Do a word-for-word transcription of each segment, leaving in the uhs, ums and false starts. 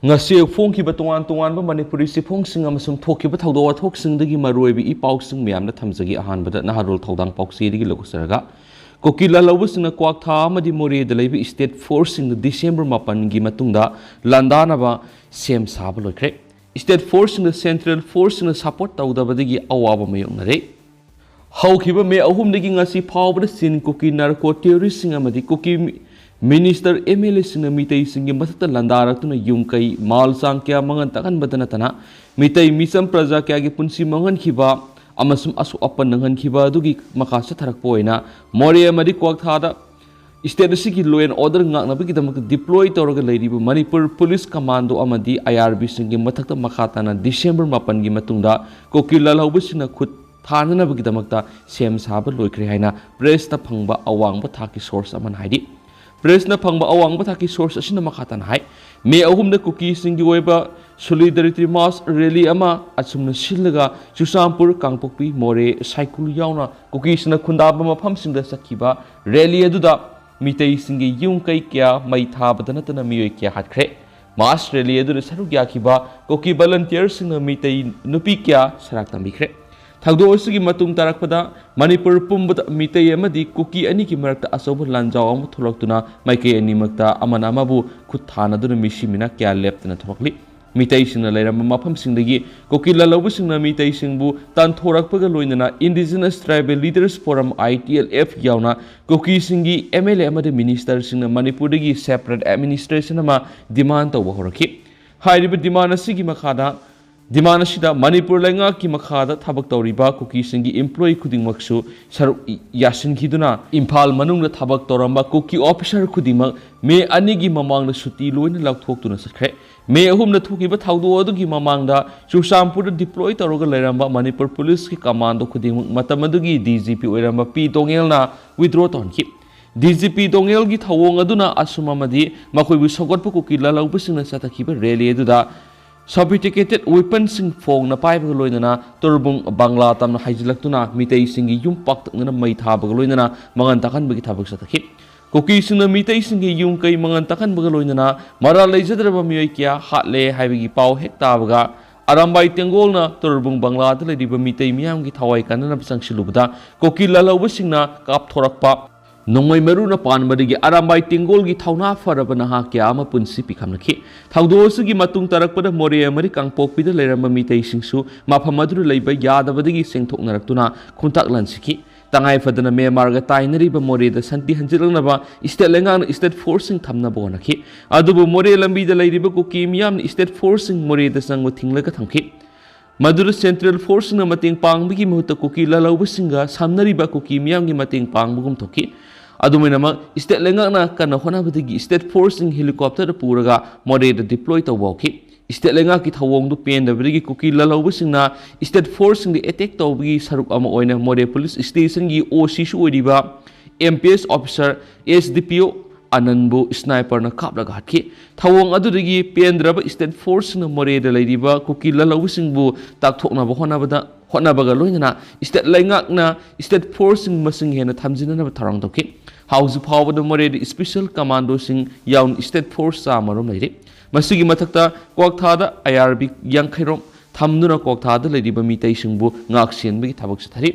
ꯉꯁꯤ ꯐꯣꯡꯈꯤꯕ ꯇꯣꯉꯥꯟ ꯇꯣꯉꯥꯟꯕ ꯃꯅꯤꯄꯨꯔꯤ ꯆꯦꯐꯣꯡꯁꯤꯡ ꯑꯃꯁꯨꯡ ꯊꯣꯛꯈꯤꯕ ꯊꯧꯗꯣꯛ ꯋꯥꯊꯣꯛꯁꯤꯡꯗꯒꯤ ꯃꯔꯨꯑꯣꯏꯕ ꯏ ꯄꯥꯎꯁꯤꯡ ꯃꯌꯥꯝꯅ ꯊꯝꯖꯒꯦ꯫ ꯑꯍꯥꯟꯕꯗ ꯅꯍꯥꯔꯣꯜ ꯊꯧꯗꯥꯡ ꯄꯥꯎꯆꯦꯗꯒꯤ ꯂꯧꯖꯔꯒ, ꯀꯨꯀꯤ ꯂꯥꯜꯍꯧꯕꯁꯤꯡꯅ ꯀ꯭ꯋꯥꯛꯊꯥ ꯑꯃꯗꯤ ꯃꯣꯔꯦꯗ ꯂꯩꯕ ꯁ꯭ꯇꯦꯠ ꯐꯣꯔꯁꯁꯤꯡꯗ ꯗꯤꯁꯦꯝꯕꯔ ꯃꯥꯄꯟꯒꯤ ꯃꯇꯨꯡꯗ ꯂꯥꯟꯗꯥꯅꯕ ꯁꯦꯝ ꯁꯥꯕ ꯂꯣꯏꯈ꯭ꯔꯦ꯫ ꯁ꯭ꯇꯦꯠ ꯐꯣꯔꯁꯁꯤꯡꯗ ꯁꯦꯟꯇ꯭ꯔꯦꯜ ꯐꯣꯔꯁꯁꯤꯡꯅ ꯁꯄꯣꯔꯠ ꯇꯧꯗꯕꯗꯒꯤ ꯑꯋꯥꯕ ꯃꯥꯌꯣꯛꯅꯔꯦ꯫ ꯍꯧꯈꯤꯕ ꯃꯦ ꯑꯍꯨꯝꯗꯒꯤ ꯉꯁꯤ ꯐꯥꯎꯕꯗ ꯆꯤꯟ ꯀꯨꯀꯤ ꯅꯥꯔꯀꯣ ꯇꯦꯔꯣꯔꯤꯁꯁꯤꯡ ꯑꯃꯗꯤ ꯀꯨꯀꯤ ꯃꯤ-, ꯃꯤꯅꯤꯁꯇꯔ, ꯑꯦꯝ ꯑꯦꯜ ꯑꯦꯁꯤꯡꯅ ꯃꯤꯇꯩꯁꯤꯡꯒꯤ ꯃꯊꯛꯇ ꯂꯥꯟꯗꯥꯔꯛꯇꯨꯅ ꯌꯨꯝ ꯀꯩ, ꯃꯥꯜ ꯆꯥꯡ ꯀꯌꯥ ꯃꯥꯡꯍꯟ ꯇꯥꯛꯍꯟꯕꯗ ꯅꯠꯇꯅ ꯃꯤꯇꯩ ꯃꯤꯆꯝ ꯄ꯭ꯔꯖꯥ ꯀꯌꯥꯒꯤ ꯄꯨꯟꯁꯤ ꯃꯥꯡꯍꯟꯈꯤꯕ ꯑꯃꯁꯨꯡ ꯑꯁꯣꯛ ꯑꯄꯟ ꯅꯪꯍꯟꯈꯤꯕ ꯑꯗꯨꯒꯤ ꯃꯈꯥ ꯆꯠꯊꯔꯛꯄ ꯑꯣꯏꯅ ꯃꯣꯔꯦ ꯑꯃꯗꯤ ꯀ꯭ꯋꯥꯛꯊꯥꯗ ꯁ꯭ꯇꯦꯠ ꯑꯁꯤꯒꯤ law and order ꯉꯥꯛꯅꯕꯒꯤꯗꯃꯛꯇ deploy ꯇꯧꯔꯒ ꯂꯩꯔꯤꯕ ꯃꯅꯤꯄꯨꯔ ꯄꯨꯂꯤꯁ ꯀꯃꯥꯟꯗꯣ ꯑꯃꯗꯤ ꯑꯥꯏ ꯑꯥꯔ ꯕꯤꯁꯤꯡꯒꯤ ꯃꯊꯛꯇ ꯃꯈꯥ ꯇꯥꯅ ꯗꯤꯁꯦꯝꯕꯔ ꯃꯥꯄꯟꯒꯤ ꯃꯇꯨꯡꯗ ꯀꯨꯀꯤ ꯂꯥꯜꯍꯧꯕꯁꯤꯡꯅ ꯈꯨꯠ ꯊꯥꯅꯅꯕꯒꯤꯗꯃꯛꯇ ꯁꯦꯝ ꯁꯥꯕ ꯂꯣꯏꯈ꯭ꯔꯦ ꯍꯥꯏꯅ ꯄ꯭ꯔꯦꯁꯇ ꯐꯪꯕ ꯑꯋꯥꯡꯕ ꯊꯥꯛꯀꯤ ꯁꯣꯔꯁ ꯑꯃꯅ ꯍꯥꯏꯔꯤ꯫ ꯄ꯭ꯔꯦꯁꯅ ꯐꯪꯕ ꯑꯋꯥꯡꯕ ꯊꯥꯛꯀꯤ ꯁꯣꯔꯁ ꯑꯁꯤꯅ ꯃꯈꯥ ꯇꯥꯅ ꯍꯥꯏ, ꯃꯦ ꯑꯍꯨꯝꯗ ꯀꯨꯀꯤꯁꯤꯡꯒꯤ ꯑꯣꯏꯕ solidarity march rally ꯑꯃ ꯑꯁꯨꯝꯅ ꯁꯤꯜꯂꯒ ꯆꯨꯔꯆꯥꯟꯄꯨꯔ, ꯀꯥꯡꯄꯣꯛꯄꯤ, ꯃꯣꯔꯦ, ꯁꯥꯏꯀꯨꯜ ꯌꯥꯎꯅ ꯀꯨꯀꯤꯁꯤꯡꯅ ꯈꯨꯟꯗꯥꯕ ꯃꯐꯝꯁꯤꯡꯗ ꯆꯠꯈꯤꯕ rally ꯑꯗꯨꯗ ꯃꯤꯇꯩꯁꯤꯡꯒꯤ ꯌꯨꯝ ꯀꯩ ꯀꯌꯥ ꯃꯩ ꯊꯥꯕꯗ ꯅꯠꯇꯅ ꯃꯤꯑꯣꯏ ꯀꯌꯥ ꯍꯥꯠꯈ꯭ꯔꯦ꯫ March rally ꯑꯗꯨꯗ ꯁꯔꯨꯛ ꯌꯥꯈꯤꯕ ꯀꯨꯀꯤ volunteerꯁꯤꯡꯅ ꯃꯤꯇꯩ ꯅꯨꯄꯤ ꯀꯌꯥ ꯁꯔꯥꯛ ꯇꯝꯕꯤꯈ꯭ꯔꯦ꯫ ꯊꯧꯗꯣꯛ ꯑꯁꯤꯒꯤ ꯃꯇꯨꯡ ꯇꯥꯔꯛꯄꯗ ꯃꯅꯤꯄꯨꯔ ꯄꯨꯝꯕꯗ ꯃꯤꯇꯩ ꯑꯃꯗꯤ ꯀꯨꯀꯤ ꯑꯅꯤꯒꯤ ꯃꯔꯛꯇ ꯑꯆꯧꯕ ꯂꯥꯟꯖꯥꯎ ꯑꯃ ꯊꯣꯛꯂꯛꯇꯨꯅ ꯃꯥꯏꯀꯩ ꯑꯅꯤꯃꯛꯇ ꯑꯃꯅ ꯑꯃꯕꯨ ꯈꯨꯠ ꯊꯥꯅꯗꯨꯅ ꯃꯤꯁꯤ ꯃꯤꯅꯥ ꯀꯌꯥ ꯂꯦꯞꯇꯅ ꯊꯣꯛꯂꯤ꯫ ꯃꯤꯇꯩꯁꯤꯡꯅ ꯂꯩꯔꯝꯕ ꯃꯐꯝꯁꯤꯡꯗꯒꯤ ꯀꯨꯀꯤ ꯂꯥꯜꯍꯧꯕꯁꯤꯡꯅ ꯃꯤꯇꯩꯁꯤꯡꯕꯨ ꯇꯥꯟꯊꯣꯔꯛꯄꯒ ꯂꯣꯏꯅꯅ Indigenous Tribal Leaders Forum, I T L F, ꯌꯥꯎꯅ ꯀꯨꯀꯤꯁꯤꯡꯒꯤ ꯑꯦꯝ ꯑꯦꯜ ꯑꯦ ꯑꯃꯗꯤ ꯃꯤꯅꯤꯁꯇꯔꯁꯤꯡꯅ ꯃꯅꯤꯄꯨꯔꯗꯒꯤ separate administration ꯑꯃ demand ꯇꯧꯕ ꯍꯧꯔꯛꯈꯤ꯫ ꯍꯥꯏꯔꯤꯕ demand ꯑꯁꯤꯒꯤ ꯃꯈꯥꯗ, demand ꯑꯁꯤꯗ ꯃꯅꯤꯄꯨꯔ ꯂꯩꯉꯥꯛꯀꯤ ꯃꯈꯥꯗ ꯊꯕꯛ ꯇꯧꯔꯤꯕ ꯀꯨꯀꯤꯁꯤꯡꯒꯤ employee ꯈꯨꯗꯤꯡꯃꯛꯁꯨ ꯁꯔꯨꯛ ꯌꯥꯁꯤꯟꯈꯤꯗꯨꯅ ꯏꯝꯐꯥꯜ ꯃꯅꯨꯡꯗ ꯊꯕꯛ ꯇꯧꯔꯝꯕ ꯀꯨꯀꯤ officer ꯈꯨꯗꯤꯡꯃꯛ ꯃꯦ ꯑꯅꯤꯒꯤ ꯃꯃꯥꯡꯗ ꯁꯨꯇꯤ ꯂꯣꯏꯅ ꯂꯧꯊꯣꯛꯇꯨꯅ ꯆꯠꯈ꯭ꯔꯦ꯫ ꯃꯦ ꯑꯍꯨꯝꯗ ꯊꯣꯛꯈꯤꯕ ꯊꯧꯗꯣꯛ ꯑꯗꯨꯒꯤ ꯃꯃꯥꯡꯗ ꯆꯨꯔꯆꯥꯟꯄꯨꯔꯗ deploy ꯇꯧꯔꯒ ꯂꯩꯔꯝꯕ ꯃꯅꯤꯄꯨꯔ ꯄꯨꯂꯤꯁꯀꯤ ꯀꯃꯥꯟꯗꯣ ꯈꯨꯗꯤꯡꯃꯛ ꯃꯇꯝ ꯑꯗꯨꯒꯤ ꯗꯤ ꯖꯤ ꯄꯤ ꯑꯣꯏꯔꯝꯕ ꯄꯤ ꯗꯣꯉꯦꯜꯅ withdraw ꯇꯧꯍꯟꯈꯤ꯫ ꯗꯤ ꯖꯤ ꯄꯤ ꯗꯣꯉꯦꯜꯒꯤ ꯊꯧꯑꯣꯡ ꯑꯗꯨꯅ ꯑꯁꯨꯝ ꯑꯃꯗꯤ ꯃꯈꯣꯏꯕꯨ ꯁꯧꯒꯠꯄ ꯀꯨꯀꯤ ꯂꯥꯜꯍꯧꯕꯁꯤꯡꯅ ꯆꯠꯊꯈꯤꯕ rally ꯑꯗꯨꯗ sophisticated weaponsꯁꯤꯡ ꯐꯣꯡꯅ ꯄꯥꯏꯕꯒ ꯂꯣꯏꯅꯅ ꯇꯨꯔꯕꯨꯡ ꯕꯪꯒ꯭ꯂꯥ ꯇꯝꯅ ꯍꯥꯏꯖꯤꯜꯂꯛꯇꯨꯅ ꯃꯤꯇꯩꯁꯤꯡꯒꯤ ꯌꯨꯝ ꯄꯥꯛꯇꯛꯅꯅ ꯃꯩ ꯊꯥꯕꯒ ꯂꯣꯏꯅꯅ ꯃꯥꯡꯍꯟ ꯇꯥꯛꯍꯟꯕꯒꯤ ꯊꯕꯛ ꯆꯠꯊꯈꯤ꯫ ꯀꯨꯀꯤꯁꯤꯡꯅ ꯃꯤꯇꯩꯁꯤꯡꯒꯤ ꯌꯨꯝ ꯀꯩ ꯃꯉꯥꯜ ꯇꯥꯛꯍꯟꯕꯒ ꯂꯣꯏꯅꯅ ꯃꯔꯥꯜ ꯂꯩꯖꯗ꯭ꯔꯕ ꯃꯤꯑꯣꯏ ꯀꯌꯥ ꯍꯥꯠꯂꯦ ꯍꯥꯏꯕꯒꯤ ꯄꯥꯎ ꯍꯦꯛ ꯇꯥꯕꯒ, ꯑꯔꯥꯝꯕꯥꯏ ꯇꯦꯡꯒꯣꯜꯅ ꯇꯨꯔꯕꯨꯡ ꯕꯪꯂꯥꯗ ꯂꯩꯔꯤꯕ ꯃꯤꯇꯩ ꯃꯤꯌꯥꯝꯒꯤ ꯊꯋꯥꯏ ꯀꯟꯅꯅꯕ ꯆꯪꯁꯤꯜꯂꯨꯕꯗ, ꯀꯨꯀꯤ ꯂꯥꯜꯍꯧꯕꯁꯤꯡꯅ ꯀꯥꯞꯊꯣꯔꯛꯄ ꯅꯣꯡꯃꯩ ꯃꯔꯨꯅ ꯄꯥꯟꯕꯗꯒꯤ ꯑꯔꯥꯝꯕꯥꯏ ꯇꯦꯡꯒꯣꯜꯒꯤ ꯊꯧꯅꯥ ꯐꯔꯕ ꯅꯍꯥ ꯀꯌꯥ ꯑꯃ ꯄꯨꯟꯁꯤ ꯄꯤꯈꯝꯅꯈꯤ꯫ ꯊꯧꯗꯣꯛ ꯑꯁꯤꯒꯤ ꯃꯇꯨꯡ ꯇꯥꯔꯛꯄꯗ ꯃꯣꯔꯦ ꯑꯃꯗꯤ ꯀꯥꯡꯄꯣꯛꯄꯤꯗ ꯂꯩꯔꯝꯕ ꯃꯤꯇꯩꯁꯤꯡꯁꯨ ꯃꯐꯝ ꯑꯗꯨꯗ ꯂꯩꯕ ꯌꯥꯗꯕꯗꯒꯤ ꯆꯦꯟꯊꯣꯛꯅꯔꯛꯇꯨꯅ ꯈꯣꯡꯊꯥꯛ ꯂꯥꯟꯁꯤꯈꯤ꯫ ꯇꯉꯥꯏ ꯐꯗꯅ ꯃ꯭ꯌꯥꯟꯃꯥꯔꯒ ꯇꯥꯏꯅꯔꯤꯕ ꯃꯣꯔꯦꯗ ꯁꯥꯟꯇꯤ ꯍꯟꯖꯤꯜꯂꯛꯅꯕ state ꯂꯩꯉꯥꯛꯅ state forceꯁꯤꯡ ꯊꯝꯅꯕ ꯍꯣꯠꯅꯈꯤ꯫ ꯑꯗꯨꯕꯨ ꯃꯣꯔꯦ ꯂꯝꯕꯤꯗ ꯂꯩꯔꯤꯕ ꯀꯨꯀꯤ ꯃꯤꯌꯥꯝꯅ state forceꯁꯤꯡ ꯃꯣꯔꯦꯗ ꯆꯪꯕ ꯊꯤꯡꯂꯒ ꯊꯝꯈꯤ꯫ ꯃꯗꯨꯗ central forceꯁꯤꯡꯅ ꯃꯇꯦꯡ ꯄꯥꯡꯕꯒꯤ ꯃꯍꯨꯠꯇ ꯀꯨꯀꯤ ꯂꯥꯜꯍꯧꯕꯁꯤꯡꯒ ꯁꯝꯅꯔꯤꯕ ꯀꯨꯀꯤ ꯃꯤꯌꯥꯝꯒꯤ ꯃꯇꯦꯡ ꯄꯥꯡꯕꯒꯨꯝ ꯊꯣꯛꯈꯤ꯫ ꯑꯗꯨꯃꯥꯏꯅꯃꯛ, state ꯂꯩꯉꯥꯛꯅ ꯀꯟꯅ ꯍꯣꯠꯅꯕꯗꯒꯤ state forceꯁꯤꯡ helicopterꯗ ꯄꯨꯔꯒ ꯃꯣꯔꯦꯗ deploy ꯇꯧꯕ ꯍꯧꯈꯤ꯫ State ꯂꯩꯉꯥꯛꯀꯤ ꯊꯧꯑꯣꯡꯗꯨ ꯄꯦꯟꯗꯕꯗꯒꯤ ꯀꯨꯀꯤ ꯂꯥꯜꯍꯧꯕꯁꯤꯡꯅ state forceꯁꯤꯡꯗ attack ꯇꯧꯕꯒꯤ ꯁꯔꯨꯛ ꯑꯃ ꯑꯣꯏꯅ ꯃꯣꯔꯦ police stationꯒꯤ OCꯁꯨ ꯑꯣꯏꯔꯤꯕ M P S officer S D P O ꯑꯅꯟꯕꯨ sniperꯅ ꯀꯥꯞꯂꯒ ꯍꯥꯠꯈꯤ꯫ ꯊꯧꯑꯣꯡ ꯑꯗꯨꯗꯒꯤ ꯄꯦꯟꯗ꯭ꯔꯕ state forceꯁꯤꯡꯅ ꯃꯣꯔꯦꯗ ꯂꯩꯔꯤꯕ ꯀꯨꯀꯤ ꯂꯥꯜꯍꯧꯕꯁꯤꯡꯕꯨ ꯇꯥꯛꯊꯣꯛꯅꯕ ꯍꯣꯠꯅꯕꯗ, ꯍꯣꯠꯅꯕꯒ ꯂꯣꯏꯅꯅ state ꯂꯩꯉꯥꯛꯅ state forceꯁꯤꯡ ꯃꯁꯤꯡ ꯍꯦꯟꯅ ꯊꯝꯖꯤꯟꯅꯅꯕ ꯊꯧꯔꯥꯡ ꯇꯧꯈꯤ꯫ ꯍꯧꯖꯤꯛ ꯐꯥꯎꯕꯗ ꯃꯣꯔꯦꯗ special commandoꯁꯤꯡ ꯌꯥꯎꯅ state force ꯆꯥꯝꯃ ꯔꯣꯝ ꯂꯩꯔꯤ꯫ ꯃꯁꯤꯒꯤ ꯃꯊꯛꯇ ꯀ꯭ꯋꯥꯛꯊꯥꯗ I R B ꯌꯥꯡꯈꯩ ꯔꯣꯝ ꯊꯝꯗꯨꯅ ꯀ꯭ꯋꯥꯛꯊꯥꯗ ꯂꯩꯔꯤꯕ ꯃꯤꯇꯩꯁꯤꯡꯕꯨ ꯉꯥꯛ ꯁꯦꯟꯕꯒꯤ ꯊꯕꯛ ꯆꯠꯊꯔꯤ꯫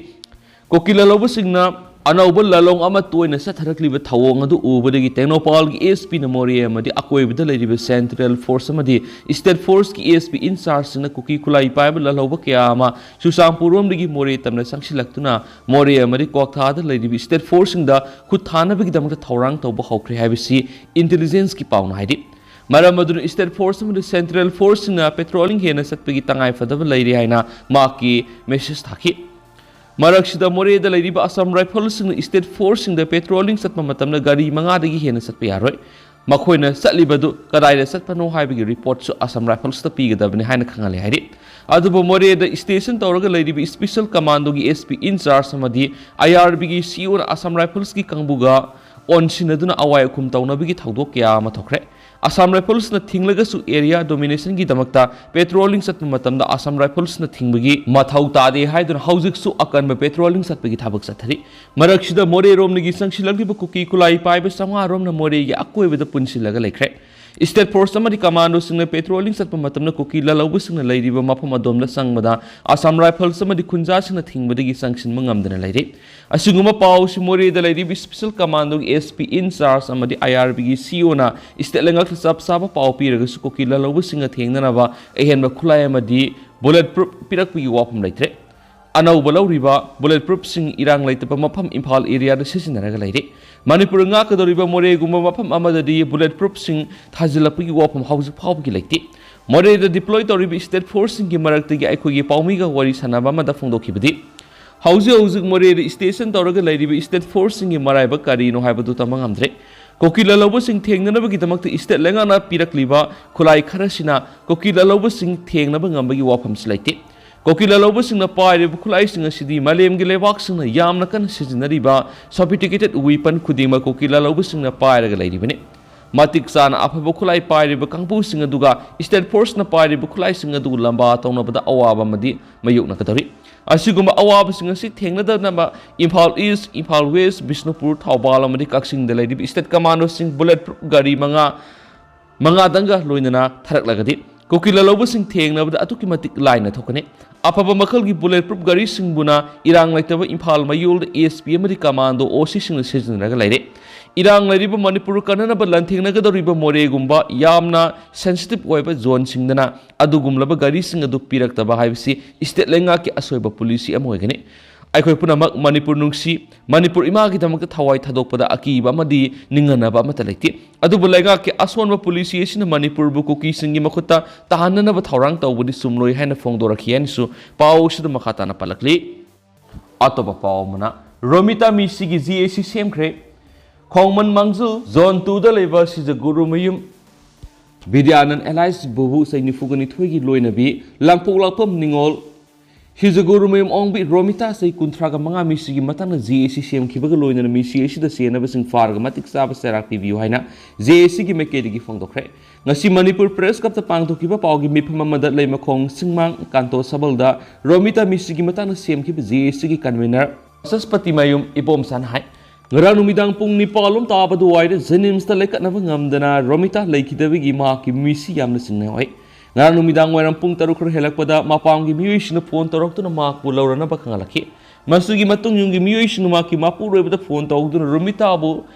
ꯀꯨꯀꯤ ꯂꯥꯜꯍꯧꯕꯁꯤꯡꯅ ꯑꯅꯧꯕ ꯂꯥꯂꯣꯡ ꯑꯃ ꯇꯣꯏꯅ ꯆꯠꯊꯔꯛꯂꯤꯕ ꯊꯧꯑꯣꯡ ꯑꯗꯨ ꯎꯕꯗꯒꯤ ꯇꯦꯡꯅꯧꯄꯥꯜꯒꯤ S Pꯅ ꯃꯣꯔꯦ ꯑꯃꯗꯤ ꯑꯀꯣꯏꯕꯗ ꯂꯩꯔꯤꯕ central force ꯑꯃꯗꯤ state forceꯀꯤ S P in chargeꯁꯤꯡꯅ ꯀꯨꯀꯤ ꯈꯨꯠꯂꯥꯏ ꯄꯥꯏꯕ ꯂꯥꯜꯍꯧꯕ ꯀꯌꯥ ꯑꯃ ꯆꯨꯔꯆꯥꯟꯄꯨꯔꯔꯣꯝꯗꯒꯤ ꯃꯣꯔꯦ ꯇꯝꯅ ꯆꯪꯁꯤꯜꯂꯛꯇꯨꯅ ꯃꯣꯔꯦ ꯑꯃꯗꯤ ꯀ꯭ꯋꯥꯛꯊꯥꯗ ꯂꯩꯔꯤꯕ state forceꯁꯤꯡꯗ ꯈꯨꯠ ꯊꯥꯅꯕꯒꯤꯗꯃꯛꯇ ꯊꯧꯔꯥꯡ ꯇꯧꯕ ꯍꯧꯈ꯭ꯔꯦ ꯍꯥꯏꯕꯁꯤ intelligenceꯀꯤ ꯄꯥꯎꯅ ꯍꯥꯏꯔꯤ꯫ ꯃꯔꯝ ꯑꯗꯨꯅ state force ꯑꯃꯗꯤ central forceꯁꯤꯡꯅ patrolling ꯍꯦꯟꯅ ꯆꯠꯄꯒꯤ ꯇꯉꯥꯏ ꯐꯗꯕ ꯂꯩꯔꯦ ꯍꯥꯏꯅ ꯃꯍꯥꯛꯀꯤ message ꯊꯥꯈꯤ꯫ ꯃꯔꯛꯁꯤꯗ ꯃꯣꯔꯦꯗ ꯂꯩꯔꯤꯕ Assam Riflesꯁꯤꯡꯅ state forceꯁꯤꯡꯗ patrolling ꯆꯠꯄ ꯃꯇꯝꯗ ꯒꯥꯔꯤ ꯃꯉꯥꯗꯒꯤ ꯍꯦꯟꯅ ꯆꯠꯄ ꯌꯥꯔꯣꯏ꯫ ꯃꯈꯣꯏꯅ ꯆꯠꯂꯤꯕꯗꯨ ꯀꯗꯥꯏꯗ ꯆꯠꯄꯅꯣ ꯍꯥꯏꯕꯒꯤ reportꯁꯨ Assam Riflesꯇ ꯄꯤꯒꯗꯕꯅꯤ ꯍꯥꯏꯅ ꯈꯪꯍꯜꯂꯤ ꯍꯥꯏꯔꯤ꯫ ꯑꯗꯨꯕꯨ ꯃꯣꯔꯦꯗ station ꯇꯧꯔꯒ ꯂꯩꯔꯤꯕ special commandoꯒꯤ S P in charge ꯑꯃꯗꯤ I R Bꯒꯤ C Oꯅ Assam Riflesꯀꯤ ꯀꯥꯡꯕꯨꯒ ꯑꯣꯟꯁꯤꯟꯅꯗꯨꯅ ꯑꯋꯥꯏ ꯑꯈꯨꯝ ꯇꯧꯅꯕꯒꯤ ꯊꯧꯗꯣꯛ ꯀꯌꯥ ꯑꯃ ꯊꯣꯛꯈ꯭ꯔꯦ꯫ ꯑꯁꯥꯝ ꯔꯥꯏꯐꯜꯁꯅ ꯊꯤꯡꯂꯒꯁꯨ ꯑꯦꯔꯤꯌꯥ ꯗꯣꯃꯤꯅꯦꯁꯟꯒꯤꯗꯃꯛꯇ ꯄꯦꯇ꯭ꯔꯣꯂꯤꯡ ꯆꯠꯄ ꯃꯇꯝꯗ ꯑꯁꯥꯝ ꯔꯥꯏꯐꯜꯁꯅ ꯊꯤꯡꯕꯒꯤ ꯃꯊꯧ ꯇꯥꯗꯦ ꯍꯥꯏꯗꯨꯅ ꯍꯧꯖꯤꯛꯁꯨ ꯑꯀꯟꯕ ꯄꯦꯇ꯭ꯔꯣꯂꯤꯡ ꯆꯠꯄꯒꯤ ꯊꯕꯛ ꯆꯠꯊꯔꯤ꯫ ꯃꯔꯛꯁꯤꯗ ꯃꯣꯔꯦꯔꯣꯝꯗꯒꯤ ꯆꯪꯁꯤꯜꯂꯛꯂꯤꯕ ꯀꯨꯀꯤ ꯈꯨꯠꯂꯥꯏ ꯄꯥꯏꯕ ꯆꯥꯝꯃꯉꯥ ꯔꯣꯝꯅ ꯃꯣꯔꯦꯒꯤ ꯑꯀꯣꯏꯕꯗ ꯄꯨꯟꯁꯤꯜꯂꯒ ꯂꯩꯈ꯭ꯔꯦ꯫ ꯁ꯭ꯇꯦꯠ ꯐꯣꯔꯁ ꯑꯃꯗꯤ ꯀꯃꯥꯟꯗꯣꯁꯤꯡꯅ ꯄꯦꯇ꯭ꯔꯣꯂꯤꯡ ꯆꯠꯄ ꯃꯇꯝꯗ ꯀꯨꯀꯤ ꯂꯥꯜꯍꯧꯕꯁꯤꯡꯅ ꯂꯩꯔꯤꯕ ꯃꯐꯝ ꯑꯗꯣꯝꯗ ꯆꯪꯕꯗ ꯑꯁꯥꯝ ꯔꯥꯏꯐꯜꯁ ꯑꯃꯗꯤ ꯈꯨꯟꯖꯥꯁꯤꯡꯅ ꯊꯤꯡꯕꯗꯒꯤ ꯆꯪꯁꯤꯟꯕ ꯉꯝꯗꯅ ꯂꯩꯔꯤ꯫ ꯑꯁꯤꯒꯨꯝꯕ ꯄꯥꯎꯁꯤ ꯃꯣꯔꯦꯗ ꯂꯩꯔꯤꯕ special ꯀꯃꯥꯟꯗꯣꯒꯤ S P in charge ꯑꯃꯗꯤ I R B ꯒꯤ C E O ꯅ ꯁ꯭ꯇꯦꯠ ꯂꯩꯉꯥꯛꯇ ꯆꯞ ꯆꯥꯕ ꯄꯥꯎ ꯄꯤꯔꯒꯁꯨ ꯀꯨꯀꯤ ꯂꯥꯜꯍꯧꯕꯁꯤꯡꯅ ꯊꯦꯡꯅꯅꯕ ꯑꯍꯦꯟꯕ ꯈꯨꯠꯂꯥꯏ ꯑꯃꯗꯤ ꯕꯨꯂꯦꯠ ꯄ꯭ꯔꯨꯐ ꯄꯤꯔꯛꯄꯒꯤ ꯋꯥꯐꯝ ꯂꯩꯇ꯭ꯔꯦ꯫ ꯑꯅꯧꯕ ꯂꯧꯔꯤꯕ ꯕꯨꯂꯦꯠ ꯄ꯭ꯔꯨꯐꯁꯤꯡ ꯏꯔꯥꯡ ꯂꯩꯇꯕ ꯃꯐꯝ ꯏꯝꯐꯥꯜ ꯑꯦꯔꯤꯌꯥꯗ ꯁꯤꯖꯤꯟꯅꯔꯒ ꯂꯩꯔꯤ꯫ ꯃꯅꯤꯄꯨꯔ ꯉꯥꯛꯀꯗꯧꯔꯤꯕ ꯃꯣꯔꯦꯒꯨꯝꯕ ꯃꯐꯝ ꯑꯃꯗꯗꯤ ꯕꯨꯂꯦꯠ ꯄ꯭ꯔꯨꯐꯁꯤꯡ ꯊꯥꯖꯤꯜꯂꯛꯄꯒꯤ ꯋꯥꯐꯝ ꯍꯧꯖꯤꯛ ꯐꯥꯎꯕꯒꯤ ꯂꯩꯇꯦ꯫ ꯃꯣꯔꯦꯗ ꯗꯤꯄ꯭ꯂꯣꯏ ꯇꯧꯔꯤꯕ ꯁ꯭ꯇꯦꯠ ꯐꯣꯔꯁꯁꯤꯡꯒꯤ ꯃꯔꯛꯇꯒꯤ ꯑꯩꯈꯣꯏꯒꯤ ꯄꯥꯎꯃꯤꯒ ꯋꯥꯔꯤ ꯁꯥꯟꯅꯕ ꯑꯃꯗ ꯐꯣꯡꯗꯣꯛꯈꯤꯕꯗꯤ, ꯍꯧꯖꯤꯛ ꯍꯧꯖꯤꯛ ꯃꯣꯔꯦꯗ ꯁ꯭ꯇꯦꯁꯟ ꯇꯧꯔꯒ ꯂꯩꯔꯤꯕ ꯁ꯭ꯇꯦꯠ ꯐꯣꯔꯁꯁꯤꯡꯒꯤ ꯃꯔꯥꯏꯕꯛ ꯀꯔꯤꯅꯣ ꯍꯥꯏꯕꯗꯨ ꯇꯝꯕ ꯉꯝꯗ꯭ꯔꯦ꯫ ꯀꯨꯀꯤ ꯂꯥꯜꯍꯧꯕꯁꯤꯡ ꯊꯦꯡꯅꯅꯕꯒꯤꯗꯃꯛꯇ ꯁ꯭ꯇꯦꯠ ꯂꯩꯉꯥꯛꯅ ꯄꯤꯔꯛꯂꯤꯕ ꯈꯨꯠꯂꯥꯏ ꯈꯔꯁꯤꯅ ꯀꯨꯀꯤ ꯂꯥꯜꯍꯧꯕꯁꯤꯡ ꯊꯦꯡꯅꯕ ꯉꯝꯕꯒꯤ ꯋꯥꯐꯝꯁꯨ ꯂꯩꯇꯦ꯫ ꯀꯨꯀꯤ ꯂꯥꯜꯍꯧꯕꯁꯤꯡꯅ ꯄꯥꯏꯔꯤꯕ ꯈꯨꯠꯂꯥꯏꯁꯤꯡ ꯑꯁꯤꯗꯤ ꯃꯥꯂꯦꯝꯒꯤ ꯂꯩꯕꯥꯛꯁꯤꯡꯅ ꯌꯥꯝꯅ ꯀꯟꯅ ꯁꯤꯖꯤꯟꯅꯔꯤꯕ sophisticated weapon ꯈꯨꯗꯤꯡꯃꯛ ꯀꯨꯀꯤ ꯂꯥꯜꯍꯧꯕꯁꯤꯡꯅ ꯄꯥꯏꯔꯒ ꯂꯩꯔꯤꯕꯅꯤ꯫ ꯃꯇꯤꯛ ꯆꯥꯅ ꯑꯐꯕ ꯈꯨꯠꯂꯥꯏ ꯄꯥꯏꯔꯤꯕ ꯀꯥꯡꯕꯨꯁꯤꯡ ꯑꯗꯨꯒ ꯁ꯭ꯇꯦꯠ ꯐꯣꯔꯁꯅ ꯄꯥꯏꯔꯤꯕ ꯈꯨꯠꯂꯥꯏꯁꯤꯡ ꯑꯗꯨ ꯂꯝꯕꯥ ꯇꯧꯅꯕꯗ ꯑꯋꯥꯕ ꯑꯃꯗꯤ ꯃꯥꯌꯣꯛꯅꯒꯗꯧꯔꯤ꯫ ꯑꯁꯤꯒꯨꯝꯕ ꯑꯋꯥꯕꯁꯤꯡ ꯑꯁꯤ ꯊꯦꯡꯅꯗꯅꯕ ꯏꯝꯐꯥꯜ ꯏꯁ꯭ꯠ, ꯏꯝꯐꯥꯜ ꯋꯦꯁ꯭ꯠ, ꯕꯤꯁꯅꯨꯄꯨꯔ, ꯊꯧꯕꯥꯜ ꯑꯃꯗꯤ ꯀꯛꯆꯤꯡꯗ ꯂꯩꯔꯤꯕ ꯁ꯭ꯇꯦꯠ ꯀꯃꯥꯟꯗꯣꯁꯤꯡ ꯕꯨꯂꯦꯠ ꯄ꯭ꯔꯨꯐ ꯒꯥꯔꯤ ꯃꯉꯥ, ꯃꯉꯥꯗꯪꯒ ꯂꯣꯏꯅꯅ ꯊꯥꯔꯛꯂꯒꯗꯤ ꯀꯨꯀꯤ ꯂꯥꯜꯍꯧꯕꯁꯤꯡ ꯊꯦꯡꯅꯕꯗ ꯑꯗꯨꯛꯀꯤ ꯃꯇꯤꯛ ꯂꯥꯏꯅ ꯊꯣꯛꯀꯅꯤ꯫ ꯑꯐꯕ ꯃꯈꯜꯒꯤ ꯕꯨꯂꯦꯠ ꯄ꯭ꯔꯨꯐ ꯒꯥꯔꯤꯁꯤꯡꯕꯨꯅ ꯏꯔꯥꯡ ꯂꯩꯇꯕ ꯏꯝꯐꯥꯜ ꯃꯌꯣꯜꯗ S P ꯑꯃꯗꯤ ꯀꯃꯥꯟꯗꯣ O C ꯁꯤꯡꯅ ꯁꯤꯖꯤꯟꯅꯔꯒ ꯂꯩꯔꯦ꯫ ꯏꯔꯥꯡ ꯂꯩꯔꯤꯕ ꯃꯅꯤꯄꯨꯔ ꯀꯟꯅꯅꯕ ꯂꯥꯟꯊꯦꯡꯅꯒꯗꯧꯔꯤꯕ ꯃꯣꯔꯦꯒꯨꯝꯕ ꯌꯥꯝꯅ ꯁꯦꯟꯁꯤꯇꯤꯚ ꯑꯣꯏꯕ ꯖꯣꯟꯁꯤꯡꯗꯅ ꯑꯗꯨꯒꯨꯝꯂꯕ ꯒꯥꯔꯤꯁꯤꯡ ꯑꯗꯨ ꯄꯤꯔꯛꯇꯕ ꯍꯥꯏꯕꯁꯤ ꯁ꯭ꯇꯦꯠ ꯂꯩꯉꯥꯛꯀꯤ ꯑꯁꯣꯏꯕ ꯄꯣꯂꯤꯁꯤ ꯑꯃ ꯑꯣꯏꯒꯅꯤ꯫ ꯑꯩꯈꯣꯏ ꯄꯨꯝꯅꯃꯛ ꯃꯅꯤꯄꯨꯔ ꯅꯨꯡꯁꯤ, ꯃꯅꯤꯄꯨꯔ ꯏꯃꯥꯒꯤꯗꯃꯛꯇ ꯊꯋꯥꯏ ꯊꯥꯗꯣꯛꯄꯗ ꯑꯀꯤꯕ ꯑꯃꯗꯤ ꯅꯤꯡꯍꯟꯅꯕ ꯑꯃꯠꯇ ꯂꯩꯇꯦ꯫ ꯑꯗꯨꯕꯨ ꯂꯩꯉꯥꯛꯀꯤ ꯑꯁꯣꯟꯕ ꯄꯣꯂꯤꯁꯤ ꯑꯁꯤꯅ ꯃꯅꯤꯄꯨꯔꯕꯨ ꯀꯨꯀꯤꯁꯤꯡꯒꯤ ꯃꯈꯨꯠꯇ ꯇꯥꯍꯟꯅꯅꯕ ꯊꯧꯔꯥꯡ ꯇꯧꯕꯗꯤ ꯆꯨꯝꯂꯣꯏ ꯍꯥꯏꯅ ꯐꯣꯡꯗꯣꯔꯛꯈꯤ ꯍꯥꯏꯅꯁꯨ ꯄꯥꯎ ꯑꯁꯤꯗ ꯃꯈꯥ ꯇꯥꯅ ꯄꯜꯂꯛꯂꯤ꯫ ꯑꯇꯣꯞꯄ ꯄꯥꯎ ꯑꯃꯅ, ꯔꯣꯃꯤꯇꯥ ꯃꯤꯁꯤꯒꯤ G A C ꯁꯦꯝꯈ꯭ꯔꯦ꯫ ꯈꯣꯡꯃꯟ ꯃꯥꯡꯖꯤꯜ ꯖꯣꯟ ꯇꯨꯗ ꯂꯩꯕ ꯁꯤꯖꯒꯨꯔꯨꯃꯌꯨꯝ ꯕꯤꯗ꯭ꯌꯥꯅꯟ ꯑꯦꯂꯥꯏꯁ ꯕꯨꯕꯨ ꯆꯍꯤ ꯅꯤꯐꯨꯒ ꯅꯤꯊꯣꯏꯒꯤ ꯂꯣꯏꯅꯕꯤ ꯂꯥꯡꯄꯣꯛꯂꯥꯛꯄꯝ ꯅꯤꯉꯣꯜ ꯁꯤꯖꯒꯨꯔꯨꯃꯌꯨꯝ ꯑꯣꯡꯕꯤ ꯔꯣꯃꯤꯇꯥ ꯆꯍꯤ ꯀꯨꯟꯊ꯭ꯔꯥꯒ ꯃꯉꯥ ꯃꯤꯁꯤꯒꯤ ꯃꯇꯥꯡꯗ ꯖꯦ ꯑꯦ ꯁꯤ ꯁꯦꯝꯈꯤꯕꯒ ꯂꯣꯏꯅꯅ ꯃꯤꯁꯤ ꯑꯁꯤꯗ ꯆꯦꯟꯅꯕꯁꯤꯡ ꯐꯥꯔꯒ ꯃꯇꯤꯛ ꯆꯥꯕ ꯆꯩꯔꯥꯛ ꯄꯤꯕꯤꯌꯨ ꯍꯥꯏꯅ ꯖꯦ ꯑꯦ ꯁꯤꯒꯤ ꯃꯥꯏꯀꯩꯗꯒꯤ ꯐꯣꯡꯗꯣꯛꯈ꯭ꯔꯦ꯫ ꯉꯁꯤ ꯃꯅꯤꯄꯨꯔ ꯄ꯭ꯔꯦꯁ ꯀ꯭ꯂꯕꯇ ꯄꯥꯡꯊꯣꯛꯈꯤꯕ ꯄꯥꯎꯒꯤ ꯃꯤꯐꯝ ꯑꯃꯗ ꯂꯩꯃꯈꯣꯡ ꯆꯤꯡꯃꯥꯡ ꯀꯥꯟꯇꯣ ꯁꯕꯜꯗ ꯔꯣꯃꯤꯇꯥ ꯃꯤꯁꯤꯒꯤ ꯃꯇꯥꯡꯗ ꯁꯦꯝꯈꯤꯕ ꯖꯦ ꯑꯦ ꯁꯤꯒꯤ ꯀꯟꯚꯦꯅꯔ ꯁꯁꯄꯇꯤ ꯃꯌꯨꯝ ꯏꯕꯣꯝꯆꯥꯅ ꯍꯥꯏ, ꯉꯔꯥꯡ ꯅꯨꯃꯤꯗꯥꯡ ꯄꯨꯡ ꯅꯤꯄꯥꯜ ꯂꯣꯝ ꯇꯥꯕ ꯑꯗꯨꯋꯥꯏꯗ ꯖꯦꯅꯤꯝꯁꯇ ꯂꯩꯈꯠꯅꯕ ꯉꯝꯗꯅ ꯔꯣꯃꯤꯇꯥ ꯂꯩꯈꯤꯗꯕꯒꯤ ꯃꯍꯥꯛꯀꯤ ꯃꯤꯁꯤ ꯌꯥꯝꯅ ꯆꯤꯡꯅꯍꯧꯏ꯫ ꯉꯔꯥꯡ ꯅꯨꯃꯤꯗꯥꯡ ꯋꯥꯏꯔꯝ ꯄꯨꯡ ꯇꯔꯨꯛ ꯈꯔ ꯍꯦꯜꯂꯛꯄꯗ ꯃꯄꯥꯝꯒꯤ ꯃꯤꯑꯣꯏꯁꯤꯡꯅ ꯐꯣꯟ ꯇꯧꯔꯛꯇꯨꯅ ꯃꯍꯥꯛꯄꯨ ꯂꯧꯔꯅꯕ ꯈꯪꯍꯜꯂꯛꯈꯤ꯫ ꯃꯁꯤꯒꯤ ꯃꯇꯨꯡ ꯌꯨꯝꯒꯤ ꯃꯤꯑꯣꯏꯁꯤꯡꯅ ꯃꯍꯥꯛꯀꯤ ꯃꯄꯨꯔꯣꯏꯕꯗ ꯐꯣꯟ ꯇꯧꯗꯨꯅ ꯔꯣꯃꯤꯇꯥꯕꯨ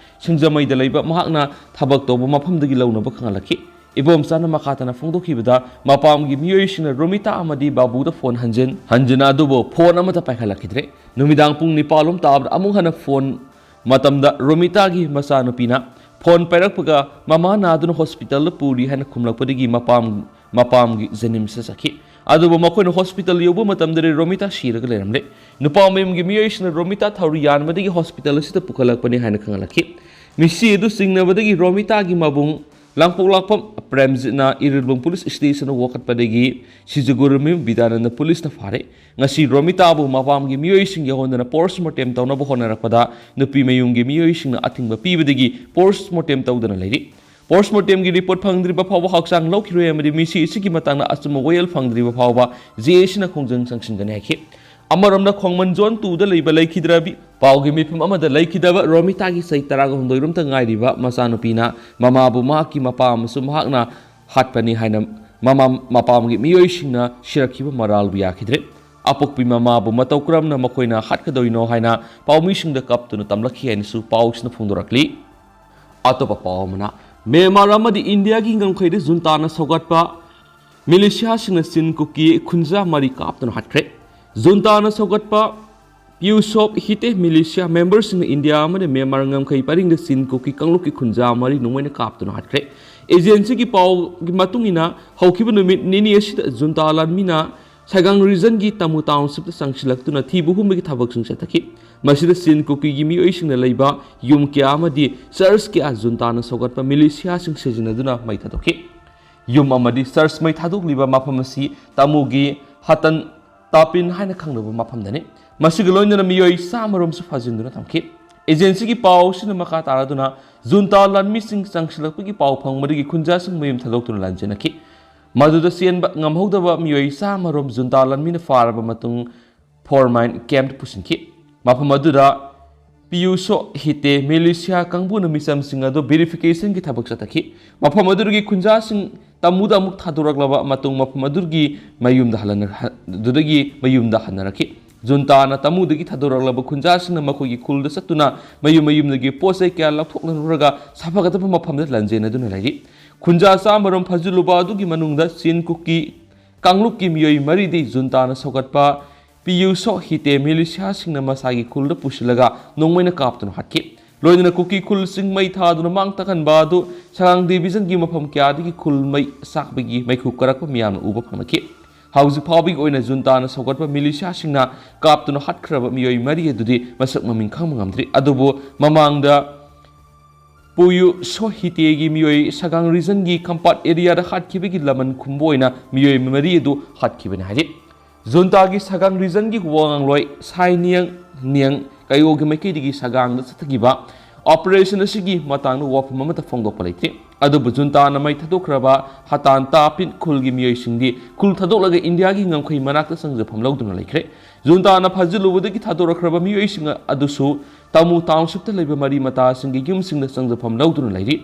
ꯁꯤꯡꯖꯃꯩꯗ ꯂꯩꯕ ꯃꯍꯥꯛꯅ ꯊꯕꯛ ꯇꯧꯕ ꯃꯐꯝꯗꯒꯤ ꯂꯧꯅꯕ ꯈꯪꯍꯜꯂꯛꯈꯤ꯫ ꯏꯕꯣꯝꯆꯥꯅ ꯃꯈꯥ ꯇꯥꯅ ꯐꯣꯡꯗꯣꯛꯈꯤꯕꯗ, ꯃꯄꯥꯝꯒꯤ ꯃꯤꯑꯣꯏꯁꯤꯡꯅ ꯔꯣꯃꯤꯇꯥ ꯑꯃꯗꯤ ꯕꯥꯕꯨꯗ ꯐꯣꯟ ꯍꯟꯖꯤꯟ ꯍꯟꯖꯤꯟ ꯑꯗꯨꯕꯨ ꯐꯣꯟ ꯑꯃꯠꯇ ꯄꯥꯏꯈꯠꯂꯛꯈꯤꯗ꯭ꯔꯦ꯫ ꯅꯨꯃꯤꯗꯥꯡ ꯄꯨꯡ ꯅꯤꯄꯥꯜ ꯂꯣꯝ ꯇꯥꯕꯗ ꯑꯃꯨꯛ ꯍꯟꯅ ꯐꯣꯟ ꯃꯇꯝꯗ ꯔꯣꯃꯤꯇꯥꯒꯤ ꯃꯆꯥꯅꯨꯄꯤꯅ ꯐꯣꯟ ꯄꯥꯏꯔꯛꯄꯒ ꯃꯃꯥ ꯅꯥꯗꯨꯅ ꯍꯣꯁꯄꯤꯇꯥꯜꯗ ꯄꯨꯔꯤ ꯍꯥꯏꯅ ꯈꯨꯝꯂꯛꯄꯗꯒꯤ ꯃꯄꯥꯝ ꯃꯄꯥꯝꯒꯤ ꯖꯦꯅꯤꯝꯁꯇ ꯆꯠꯈꯤ꯫ ꯑꯗꯨꯕꯨ ꯃꯈꯣꯏꯅ ꯍꯣꯁꯄꯤꯇꯥꯜ ꯌꯧꯕ ꯃꯇꯝꯗꯗꯤ ꯔꯣꯃꯤꯇꯥ ꯁꯤꯔꯒ ꯂꯩꯔꯝꯂꯦ꯫ ꯅꯨꯄꯥ ꯃꯌꯨꯝꯒꯤ ꯃꯤꯑꯣꯏꯁꯤꯡꯅ ꯔꯣꯃꯤꯇꯥ ꯊꯧꯔꯤ ꯌꯥꯟꯕꯗꯒꯤ ꯍꯣꯁꯄꯤꯇꯥꯜ ꯑꯁꯤꯗ ꯄꯨꯈꯠꯂꯛꯄꯅꯤ ꯍꯥꯏꯅ ꯈꯪꯍꯜꯂꯛꯈꯤ꯫ ꯃꯤꯁꯤ ꯑꯗꯨ ꯆꯤꯡꯅꯕꯗꯒꯤ ꯔꯣꯃꯤꯇꯥꯒꯤ ꯃꯕꯨꯡ ꯂꯥꯡꯄꯣꯛꯂꯥꯛꯄꯝ ꯄ꯭ꯔꯦꯝꯖꯤꯠꯅ ꯏꯔꯤꯜꯕꯨꯡ ꯄꯨꯂꯤꯁ ꯁ꯭ꯇꯦꯁꯟꯗ ꯋꯥꯀꯠꯄꯗꯒꯤ ꯁꯤꯖꯨꯒꯨꯔꯨꯃꯌꯨꯝ ꯕꯤꯗ꯭ꯌꯥꯅꯟꯗ ꯄꯨꯂꯤꯁꯅ ꯐꯥꯔꯦ꯫ ꯉꯁꯤ ꯔꯣꯃꯤꯇꯥꯕꯨ ꯃꯄꯥꯝꯒꯤ ꯃꯤꯑꯣꯏꯁꯤꯡ ꯌꯧꯍꯟꯗꯨꯅ ꯄꯣꯁꯃꯣꯔꯇꯦꯝ ꯇꯧꯅꯕ ꯍꯣꯠꯅꯔꯛꯄꯗ ꯅꯨꯄꯤ ꯃꯌꯨꯝꯒꯤ ꯃꯤꯑꯣꯏꯁꯤꯡꯅ ꯑꯊꯤꯡꯕ ꯄꯤꯕꯗꯒꯤ ꯄꯣꯁꯃꯣꯔꯇꯦꯝ ꯇꯧꯗꯅ ꯂꯩꯔꯤ꯫ ꯄꯣꯁꯃꯣꯔꯇꯦꯝꯒꯤ ꯔꯤꯄꯣꯔꯠ ꯐꯪꯗ꯭ꯔꯤꯕ ꯐꯥꯎꯕ ꯍꯛꯆꯥꯡ ꯂꯧꯈꯤꯔꯣꯏ ꯑꯃꯗꯤ ꯃꯤꯁꯤ ꯑꯁꯤꯒꯤ ꯃꯇꯥꯡꯗ ꯑꯆꯨꯝꯕ ꯋꯥꯌꯦꯜ ꯐꯪꯗ꯭ꯔꯤꯕ ꯐꯥꯎꯕ ꯖꯦ ꯑꯦ ꯁꯤꯅ ꯈꯣꯡꯖꯪ ꯆꯪꯁꯤꯟꯒꯅꯤ ꯍꯥꯏꯈꯤ꯫ ꯑꯃꯔꯣꯝꯗ ꯈꯣꯡꯃꯟ ꯖꯣꯟ ꯇꯨꯗ ꯂꯩꯕ ꯂꯩꯈꯤꯗ꯭ꯔꯕꯤ ꯄꯥꯎꯒꯤ ꯃꯤꯐꯝ ꯑꯃꯗ ꯂꯩꯈꯤꯗꯕ ꯔꯣꯃꯤꯇꯥꯒꯤ ꯆꯍꯤ ꯇꯔꯥꯒ ꯍꯨꯝꯗꯣꯏ ꯔꯣꯝꯇ ꯉꯥꯏꯔꯤꯕ ꯃꯆꯥꯅꯨꯄꯤꯅ ꯃꯃꯥꯕꯨ ꯃꯍꯥꯛꯀꯤ ꯃꯄꯥ ꯑꯃꯁꯨꯡ ꯃꯍꯥꯛꯅ ꯍꯥꯠꯄꯅꯤ ꯍꯥꯏꯅ ꯃꯃꯥ ꯃꯄꯥꯝꯒꯤ ꯃꯤꯑꯣꯏꯁꯤꯡꯅ ꯁꯤꯔꯛꯈꯤꯕ ꯃꯔꯥꯜꯕꯨ ꯌꯥꯈꯤꯗ꯭ꯔꯦ꯫ ꯑꯄꯣꯛꯄꯤ ꯃꯃꯥꯕꯨ ꯃꯇꯧ ꯀꯔꯝꯅ ꯃꯈꯣꯏꯅ ꯍꯥꯠꯀꯗꯣꯏꯅꯣ ꯍꯥꯏꯅ ꯄꯥꯎꯃꯤꯁꯤꯡꯗ ꯀꯞꯇꯨꯅ ꯇꯝꯂꯛꯈꯤ ꯍꯥꯏꯅꯁꯨ ꯄꯥꯎꯁꯤꯅ ꯐꯣꯡꯗꯣꯔꯛꯂꯤ꯫ ꯑꯇꯣꯞꯄ ꯄꯥꯎ ꯑꯃꯅ, ꯃ꯭ꯌꯥꯟꯃꯥꯔ ꯑꯃꯗꯤ ꯏꯟꯗꯤꯌꯥꯒꯤ ꯉꯝꯈꯩꯗ ꯖꯨꯟꯇꯥꯅ ꯁꯧꯒꯠꯄ ꯃꯤꯂꯤꯁꯤꯌꯥꯁꯤꯡꯅ ꯆꯤꯟ ꯀꯨꯀꯤ ꯈꯨꯟꯖꯥ ꯃꯔꯤ ꯀꯥꯞꯇꯨꯅ ꯍꯥꯠꯈ꯭ꯔꯦ꯫ ꯖꯨꯟꯇꯥꯅ ꯁꯧꯒꯠꯄ ꯄ꯭ꯌꯨꯁꯣꯞ ꯍꯤꯇꯦ ꯃꯤꯂꯤꯁꯤꯌꯥ ꯃꯦꯝꯕꯔꯁꯤꯡꯅ ꯏꯟꯗꯤꯌꯥ ꯑꯃꯗꯤ ꯃ꯭ꯌꯥꯟꯃꯥꯔ ꯉꯝꯈꯩ ꯄꯔꯤꯡꯗ ꯆꯤꯟ ꯀꯨꯀꯤ ꯀꯥꯡꯂꯨꯞꯀꯤ ꯈꯨꯟꯖꯥ ꯃꯔꯤ ꯅꯣꯡꯃꯩꯅ ꯀꯥꯞꯇꯨꯅ ꯍꯥꯠꯈ꯭ꯔꯦ꯫ ꯑꯦꯖꯦꯟꯁꯤꯒꯤ ꯄꯥꯎꯒꯤ ꯃꯇꯨꯡ ꯏꯟꯅ, ꯍꯧꯈꯤꯕ ꯅꯨꯃꯤꯠ ꯅꯤꯅꯤ ꯑꯁꯤꯗ ꯖꯨꯟꯇꯥ ꯂꯥꯟꯃꯤꯅ ꯁꯥꯏꯒꯥꯡ ꯔꯤꯖꯟꯒꯤ ꯇꯥꯃꯨ ꯇꯥꯎꯟꯁꯤꯞꯇ ꯆꯪꯁꯤꯜꯂꯛꯇꯨꯅ ꯊꯤꯕ ꯍꯨꯝꯕꯒꯤ ꯊꯕꯛꯁꯤꯡ ꯆꯠꯊꯈꯤ꯫ ꯃꯁꯤꯗ ꯆꯤꯟ ꯀꯨꯀꯤꯒꯤ ꯃꯤꯑꯣꯏꯁꯤꯡꯅ ꯂꯩꯕ ꯌꯨꯝ ꯀꯌꯥ ꯑꯃꯗꯤ ꯆꯔꯆ ꯀꯌꯥ ꯖꯨꯟꯇꯥꯅ ꯁꯧꯒꯠꯄ ꯃꯤꯂꯤꯁꯤꯌꯥꯁꯤꯡ ꯁꯤꯖꯤꯟꯅꯗꯨꯅ ꯃꯩ ꯊꯥꯗꯣꯛꯈꯤ꯫ ꯌꯨꯝ ꯑꯃꯗꯤ ꯆꯔꯆ ꯃꯩ ꯊꯥꯗꯣꯛꯂꯤꯕ ꯃꯐꯝ ꯑꯁꯤ ꯇꯥꯃꯨꯒꯤ ꯍꯇꯟ ꯇꯥꯄꯤꯟ ꯍꯥꯏꯅ ꯈꯪꯅꯕ ꯃꯐꯝꯗꯅꯤ꯫ ꯃꯁꯤꯒ ꯂꯣꯏꯅꯅ ꯃꯤꯑꯣꯏ ꯆꯥꯝꯃꯔꯣꯝꯁꯨ ꯐꯥꯖꯤꯟꯗꯨꯅ ꯊꯝꯈꯤ꯫ ꯑꯦꯖꯦꯟꯁꯤꯒꯤ ꯄꯥꯎꯁꯤꯅ ꯃꯈꯥ ꯇꯥꯔꯗꯨꯅ ꯖꯨꯟꯇꯥ ꯂꯥꯟꯃꯤꯁꯤꯡ ꯆꯪꯁꯤꯜꯂꯛꯄꯒꯤ ꯄꯥꯎ ꯐꯪꯕꯗꯒꯤ ꯈꯨꯟꯖꯥꯁꯤꯡ ꯃꯌꯨꯝ ꯊꯥꯗꯣꯛꯇꯨꯅ ꯂꯥꯟꯖꯦꯟꯅꯈꯤ꯫ ꯃꯗꯨꯗ ꯆꯦꯟꯕ ꯉꯝꯍꯧꯗꯕ ꯃꯤꯑꯣꯏ ꯆꯥꯝꯃꯔꯣꯝ ꯖꯨꯟꯇꯥ ꯂꯥꯟꯃꯤꯅ ꯐꯥꯔꯕ ꯃꯇꯨꯡ ꯐꯣꯔꯃꯥꯏꯟ ꯀꯦꯝꯞꯇ ꯄꯨꯁꯤꯟꯈꯤ꯫ ꯃꯐꯝ ꯑꯗꯨꯗ ꯄꯤꯌꯨꯁꯣ ꯍꯤꯇꯦ ꯃꯤꯂꯤꯁꯤꯌꯥ ꯀꯥꯡꯕꯨꯅ ꯃꯤꯆꯝꯁꯤꯡ ꯑꯗꯨ ꯚꯦꯔꯤꯐꯤꯀꯦꯁꯟꯒꯤ ꯊꯕꯛ ꯆꯠꯊꯈꯤ꯫ ꯃꯐꯝ ꯑꯗꯨꯗꯒꯤ ꯈꯨꯟꯖꯥꯁꯤꯡ ꯇꯃꯨꯗ ꯑꯃꯨꯛ ꯊꯥꯗꯣꯔꯛꯂꯕ ꯃꯇꯨꯡ ꯃꯐꯝ ꯑꯗꯨꯒꯤ ꯃꯌꯨꯝꯗ ꯍꯜꯂꯟꯅ-, ꯑꯗꯨꯗꯒꯤ ꯃꯌꯨꯝꯗ ꯍꯟꯅꯔꯛꯈꯤ꯫ ꯖꯨꯟꯇꯥꯅ ꯇꯃꯨꯗꯒꯤ ꯊꯥꯗꯣꯔꯛꯂꯕ ꯈꯨꯟꯖꯥꯁꯤꯡꯅ ꯃꯈꯣꯏꯒꯤ ꯈꯨꯜꯗ ꯆꯠꯇꯨꯅ ꯃꯌꯨꯝ ꯃꯌꯨꯝꯗꯒꯤ ꯄꯣꯠ ꯆꯩ ꯀꯌꯥ ꯂꯧꯊꯣꯛꯅꯔꯨꯔꯒ ꯁꯥꯐꯒꯗꯕ ꯃꯐꯝꯗ ꯂꯥꯟꯖꯦꯟꯅꯗꯨꯅ ꯂꯩꯔꯤ꯫ ꯈꯨꯟꯖꯥ ꯆꯥꯝꯃꯔꯣꯝ ꯐꯥꯖꯤꯜꯂꯨꯕ ꯑꯗꯨꯒꯤ ꯃꯅꯨꯡꯗ ꯆꯤꯟ ꯀꯨꯀꯤ ꯀꯥꯡꯂꯨꯞꯀꯤ ꯃꯤꯑꯣꯏ ꯃꯔꯤꯗꯤ ꯖꯨꯟꯇꯥꯅ ꯁꯧꯒꯠꯄ ꯄꯤꯌꯨꯁꯣ ꯍꯤꯇꯦ ꯃꯤꯂꯤꯁꯤꯌꯥꯁꯤꯡꯅ ꯃꯁꯥꯒꯤ ꯈꯨꯜꯗ ꯄꯨꯁꯤꯜꯂꯒ ꯅꯣꯡꯃꯩꯅ ꯀꯥꯞꯇꯨꯅ ꯍꯥꯠꯈꯤ꯫ ꯂꯣꯏꯅꯅ ꯀꯨꯀꯤ ꯈꯨꯜꯁꯤꯡ ꯃꯩ ꯊꯥꯗꯨꯅ ꯃꯥꯡ ꯇꯥꯛꯍꯟꯕ ꯑꯗꯨ ꯁꯉꯥꯡ ꯗꯤꯕꯤꯖꯟꯒꯤ ꯃꯐꯝ ꯀꯌꯥꯗꯒꯤ ꯈꯨꯜ ꯃꯩ ꯆꯥꯛꯄꯒꯤ ꯃꯩꯈꯨ ꯀꯥꯔꯛꯄ ꯃꯤꯌꯥꯝꯅ ꯎꯕ ꯐꯪꯂꯛꯈꯤ꯫ ꯍꯧꯖꯤꯛ ꯐꯥꯎꯕꯒꯤ ꯑꯣꯏꯅ ꯖꯨꯟꯇꯥꯅ ꯁꯧꯒꯠꯄ ꯃꯤꯂꯤꯁꯤꯌꯥꯁꯤꯡꯅ ꯀꯥꯞꯇꯨꯅ ꯍꯥꯠꯈ꯭ꯔꯕ ꯃꯤꯑꯣꯏ ꯃꯔꯤ ꯑꯗꯨꯗꯤ ꯃꯁꯛ ꯃꯃꯤꯡ ꯈꯪꯕ ꯉꯝꯗ꯭ꯔꯤ꯫ ꯑꯗꯨꯕꯨ ꯃꯃꯥꯡꯗ ꯄꯨꯌꯨ ꯁꯣꯍꯤꯇꯦꯒꯤ ꯃꯤꯑꯣꯏ ꯁꯒꯥꯡ ꯔꯤꯖꯟꯒꯤ ꯀꯝꯄꯥꯠ ꯑꯦꯔꯤꯌꯥꯗ ꯍꯥꯠꯈꯤꯕꯒꯤ ꯂꯃꯟ ꯈꯨꯝꯕ ꯑꯣꯏꯅ ꯃꯤꯑꯣꯏ ꯃꯔꯤ ꯑꯗꯨ ꯍꯥꯠꯈꯤꯕꯅꯤ ꯍꯥꯏꯔꯤ꯫ ꯖꯨꯟꯇꯥꯒꯤ ꯁꯒꯥꯡ ꯔꯤꯖꯟꯒꯤ ꯋꯥꯉꯥꯡꯂꯣꯏ ꯁꯥꯏ ꯅꯤꯌꯪ ꯅꯤꯌꯪ ꯀꯩꯑꯣꯒꯤ ꯃꯥꯏꯀꯩꯗꯒꯤ ꯁꯒꯥꯡꯗ ꯆꯠꯊꯈꯤꯕ ꯑꯣꯄꯔꯦꯁꯟ ꯑꯁꯤꯒꯤ ꯃꯇꯥꯡꯗ ꯋꯥꯐꯝ ꯑꯃꯠꯇ ꯐꯣꯡꯗꯣꯛꯄ ꯂꯩꯇ꯭ꯔꯤ꯫ ꯑꯗꯨꯕꯨ ꯖꯨꯟꯇꯥꯅ ꯃꯩ ꯊꯥꯗꯣꯛꯈ꯭ꯔꯕ ꯍꯇꯥꯟ ꯇꯥ ꯄꯤꯟ ꯈꯨꯜꯒꯤ ꯃꯤꯑꯣꯏꯁꯤꯡꯗꯤ ꯈꯨꯜ ꯊꯥꯗꯣꯛꯂꯒ ꯏꯟꯗꯤꯌꯥꯒꯤ ꯉꯝꯈꯩ ꯃꯅꯥꯛꯇ ꯆꯪꯖꯐꯝ ꯂꯧꯗꯨꯅ ꯂꯩꯈ꯭ꯔꯦ꯫ ꯖꯨꯟꯇꯥꯅ ꯐꯥꯖꯤꯜꯂꯨꯕꯗꯒꯤ ꯊꯥꯗꯣꯔꯛꯈ꯭ꯔꯕ ꯃꯤꯑꯣꯏꯁꯤꯡ ꯑꯗꯨꯁꯨ ꯇꯥꯃꯨ ꯇꯥꯎꯟꯁꯤꯞꯇ ꯂꯩꯕ ꯃꯔꯤ ꯃꯇꯥꯁꯤꯡꯒꯤ ꯌꯨꯝꯁꯤꯡꯗ ꯆꯪꯖꯐꯝ ꯂꯧꯗꯨꯅ ꯂꯩꯔꯤ꯫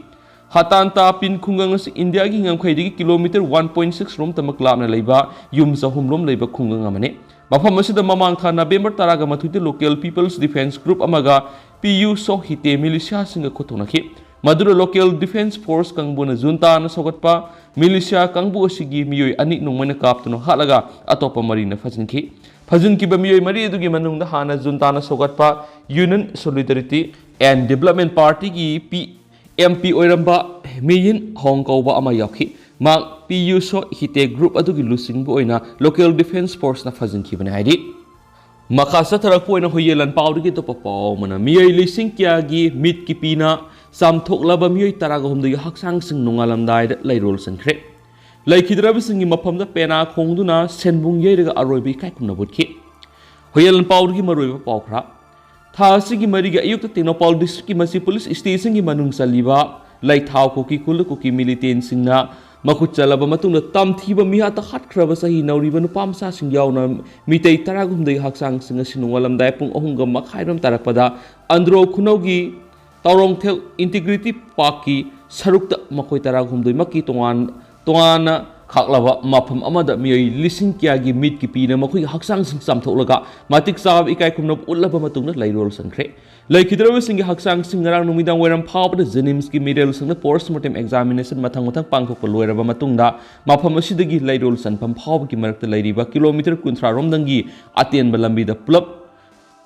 ꯍꯇꯥꯟ ꯇꯥ ꯄꯤꯟ ꯈꯨꯡꯒꯪ ꯑꯁꯤ ꯏꯟꯗꯤꯌꯥꯒꯤ ꯉꯝꯈꯩꯗꯒꯤ ꯀꯤꯂꯣꯃꯤꯇꯔ ꯋꯥꯟ ꯄꯣꯏꯟ ꯁꯤꯛꯁ ꯔꯣꯝꯇꯃꯛ ꯂꯥꯞꯅ ꯂꯩꯕ ꯌꯨꯝ ꯆꯍꯨꯝ ꯔꯣꯝ ꯂꯩꯕ ꯈꯨꯡꯒꯪ ꯑꯃꯅꯤ꯫ ꯃꯐꯝ ꯑꯁꯤꯗ ꯃꯃꯥꯡ ꯊꯥ ꯅꯕꯦꯝꯕꯔ ꯇꯔꯥꯒ ꯃꯥꯊꯣꯏꯗ ꯂꯣꯀꯦꯜ ꯄꯤꯄꯜꯁ ꯗꯤꯐꯦꯟꯁ ꯒ꯭ꯔꯨꯞ ꯑꯃꯒ ꯄꯤꯌꯨ ꯁꯣ ꯍꯤꯇꯦ ꯃꯤꯂꯤꯁꯤꯌꯥꯁꯤꯡꯒ ꯈꯨꯠꯊꯣꯛꯅꯈꯤ꯫ ꯃꯗꯨꯗ ꯂꯣꯀꯦꯜ ꯗꯤꯐꯦꯟꯁ ꯐꯣꯔꯁ ꯀꯥꯡꯕꯨꯅ ꯖꯨꯟꯇꯥꯅ ꯁꯧꯒꯠꯄ ꯃꯤꯂꯤꯁꯤꯌꯥ ꯀꯥꯡꯕꯨ ꯑꯁꯤꯒꯤ ꯃꯤꯑꯣꯏ ꯑꯅꯤ ꯅꯣꯡꯃꯩꯅ ꯀꯥꯞꯇꯨꯅ ꯍꯥꯠꯂꯒ ꯑꯇꯣꯞꯄ ꯃꯔꯤꯅ ꯐꯥꯖꯤꯟꯈꯤ꯫ ꯐꯥꯖꯤꯟꯈꯤꯕ ꯃꯤꯑꯣꯏ ꯃꯔꯤ ꯑꯗꯨꯒꯤ ꯃꯅꯨꯡꯗ ꯍꯥꯟꯅ ꯖꯨꯟꯇꯥꯅ ꯁꯧꯒꯠꯄ ꯌꯨꯅꯤꯌꯟ ꯁꯣꯂꯤꯗꯥꯔꯤꯇꯤ ꯑꯦꯟ ꯗꯤꯕꯂꯞꯃꯦꯟ ꯄꯥꯔꯇꯤꯒꯤ ꯄꯤ ꯑꯦꯝ ꯄꯤ ꯑꯣꯏꯔꯝꯕ ꯃꯤꯌꯤꯟ ꯍꯣꯡ ꯀꯧꯕ ꯑꯃ ꯌꯥꯎꯈꯤ꯫ ꯃꯍꯥꯛ ꯄꯤꯌꯨ ꯁꯣ ꯍꯤꯇꯦ ꯒ꯭ꯔꯨꯞ ꯑꯗꯨꯒꯤ ꯂꯨꯆꯤꯡꯕ ꯑꯣꯏꯅ ꯂꯣꯀꯦꯜ ꯗꯤꯐꯦꯟꯁ ꯐꯣꯔꯁꯅ ꯐꯥꯖꯤꯟꯈꯤꯕꯅꯤ ꯍꯥꯏꯔꯤ꯫ ꯃꯈꯥ ꯆꯠꯊꯔꯛꯄ ꯑꯣꯏꯅ ꯍꯨꯏꯌꯦꯟ ꯂꯥꯟꯄꯥꯎꯗꯒꯤ ꯑꯇꯣꯞꯄ ꯄꯥꯎ ꯑꯃꯅ, ꯃꯤꯑꯣꯏ ꯂꯤꯁꯤꯡ ꯀꯌꯥꯒꯤ ꯃꯤꯠꯀꯤ ꯄꯤꯅ ꯆꯥꯝꯊꯣꯛꯂꯕ ꯃꯤꯑꯣꯏ ꯇꯔꯥꯒ ꯍꯨꯝꯗꯣꯏꯒꯤ ꯍꯛꯆꯥꯡꯁꯤꯡ ꯅꯣꯡꯉꯥꯜꯂꯝꯗꯥꯏꯗ ꯂꯩꯔꯣꯜ ꯆꯟꯈ꯭ꯔꯦ꯫ ꯂꯩꯈꯤꯗ꯭ꯔꯕꯁꯤꯡꯒꯤ ꯃꯐꯝꯗ ꯄꯦꯅꯥ ꯈꯣꯡꯗꯨꯅ ꯁꯦꯟꯕꯨꯡ ꯌꯩꯔꯒ ꯑꯔꯣꯏꯕ ꯏꯀꯥꯏ ꯈꯨꯝꯅꯕ ꯎꯠꯈꯤ꯫ ꯍꯨꯏꯌꯦꯟ ꯄꯥꯎꯗꯒꯤ ꯃꯔꯨꯑꯣꯏꯕ ꯄꯥꯎ ꯈꯔ꯫ ꯊꯥ ꯑꯁꯤꯒꯤ ꯃꯔꯤꯒꯤ ꯑꯌꯨꯛꯇ ꯇꯦꯡꯅꯧꯄꯜ ꯗꯤꯁꯇ꯭ꯔꯤꯛꯀꯤ ꯃꯁꯤ ꯄꯨꯂꯤꯁ ꯁ꯭ꯇꯦꯁꯟꯒꯤ ꯃꯅꯨꯡ ꯆꯜꯂꯤꯕ ꯂꯩꯊꯥꯎ ꯀꯨꯀꯤ ꯈꯨꯜꯗ ꯀꯨꯀꯤ ꯃꯤꯂꯤꯇꯦꯟꯁꯤꯡꯅ ꯃꯈꯨꯠ ꯆꯜꯂꯕ ꯃꯇꯨꯡꯗ ꯇꯝꯊꯤꯕ ꯃꯤꯍꯥꯠꯇ ꯍꯥꯠꯈ꯭ꯔꯕ ꯆꯍꯤ ꯅꯧꯔꯤꯕ ꯅꯨꯄꯥ ꯃꯆꯥꯁꯤꯡ ꯌꯥꯎꯅ ꯃꯤꯇꯩ ꯇꯔꯥꯍꯨꯝꯗꯣꯏ ꯍꯛꯆꯥꯡꯁꯤꯡ ꯑꯁꯤ ꯅꯣꯡꯉꯥꯜꯂꯝꯗꯥꯏ ꯄꯨꯡ ꯑꯍꯨꯝꯒ ꯃꯈꯥꯏꯔꯣꯝ ꯇꯥꯔꯛꯄꯗ ꯑꯟꯗ꯭ꯔꯣ ꯈꯨꯅꯧꯒꯤ ꯇꯥꯎꯔꯣꯡꯊꯦꯜ ꯏꯟꯇꯤꯒ꯭ꯔꯤꯇꯤ ꯄꯥꯔꯛꯀꯤ ꯁꯔꯨꯛꯇ ꯃꯈꯣꯏ ꯇꯔꯥꯍꯨꯝꯗꯣꯏꯃꯛꯀꯤ ꯇꯣꯉꯥꯟ ꯇꯣꯉꯥꯟꯅ ꯈꯥꯛꯂꯕ ꯃꯐꯝ ꯑꯃꯗ ꯃꯤꯑꯣꯏ ꯂꯤꯁꯤꯡ ꯀꯌꯥꯒꯤ ꯃꯤꯠꯀꯤ ꯄꯤꯅ ꯃꯈꯣꯏꯒꯤ ꯍꯛꯆꯥꯡꯁꯤꯡ ꯆꯥꯝꯊꯣꯛꯂꯒ ꯃꯇꯤꯛ ꯆꯥꯕ ꯏꯀꯥꯏ ꯈꯨꯝꯅꯕ ꯎꯠꯂꯕ ꯃꯇꯨꯡꯗ ꯂꯩꯔꯣꯜ ꯆꯟꯈ꯭ꯔꯦ꯫ ꯂꯩꯈꯤꯗ꯭ꯔꯕꯁꯤꯡꯒꯤ ꯍꯛꯆꯥꯡꯁꯤꯡ ꯉꯔꯥꯡ ꯅꯨꯃꯤꯗꯥꯡ ꯋꯥꯏꯔꯝ ꯐꯥꯎꯕꯗ ꯖꯦꯅꯤꯝꯁꯀꯤ ꯃꯤꯔꯦꯜꯁꯤꯡꯅ ꯄꯣꯁꯃꯣꯔꯇꯦꯝ ꯑꯦꯛꯖꯥꯃꯤꯅꯦꯁꯟ ꯃꯊꯪ ꯃꯊꯪ ꯄꯥꯡꯊꯣꯛꯄ ꯂꯣꯏꯔꯕ ꯃꯇꯨꯡꯗ ꯃꯐꯝ ꯑꯁꯤꯗꯒꯤ ꯂꯩꯔꯣꯜ ꯆꯟꯐꯝ ꯐꯥꯎꯕꯒꯤ ꯃꯔꯛꯇ ꯂꯩꯔꯤꯕ ꯀꯤꯂꯣꯃꯤꯇꯔ ꯀꯨꯟꯊ꯭ꯔꯥ ꯔꯣꯝꯗꯪꯒꯤ ꯑꯇꯦꯟꯕ ꯂꯝꯕꯤꯗ ꯄꯨꯂꯞ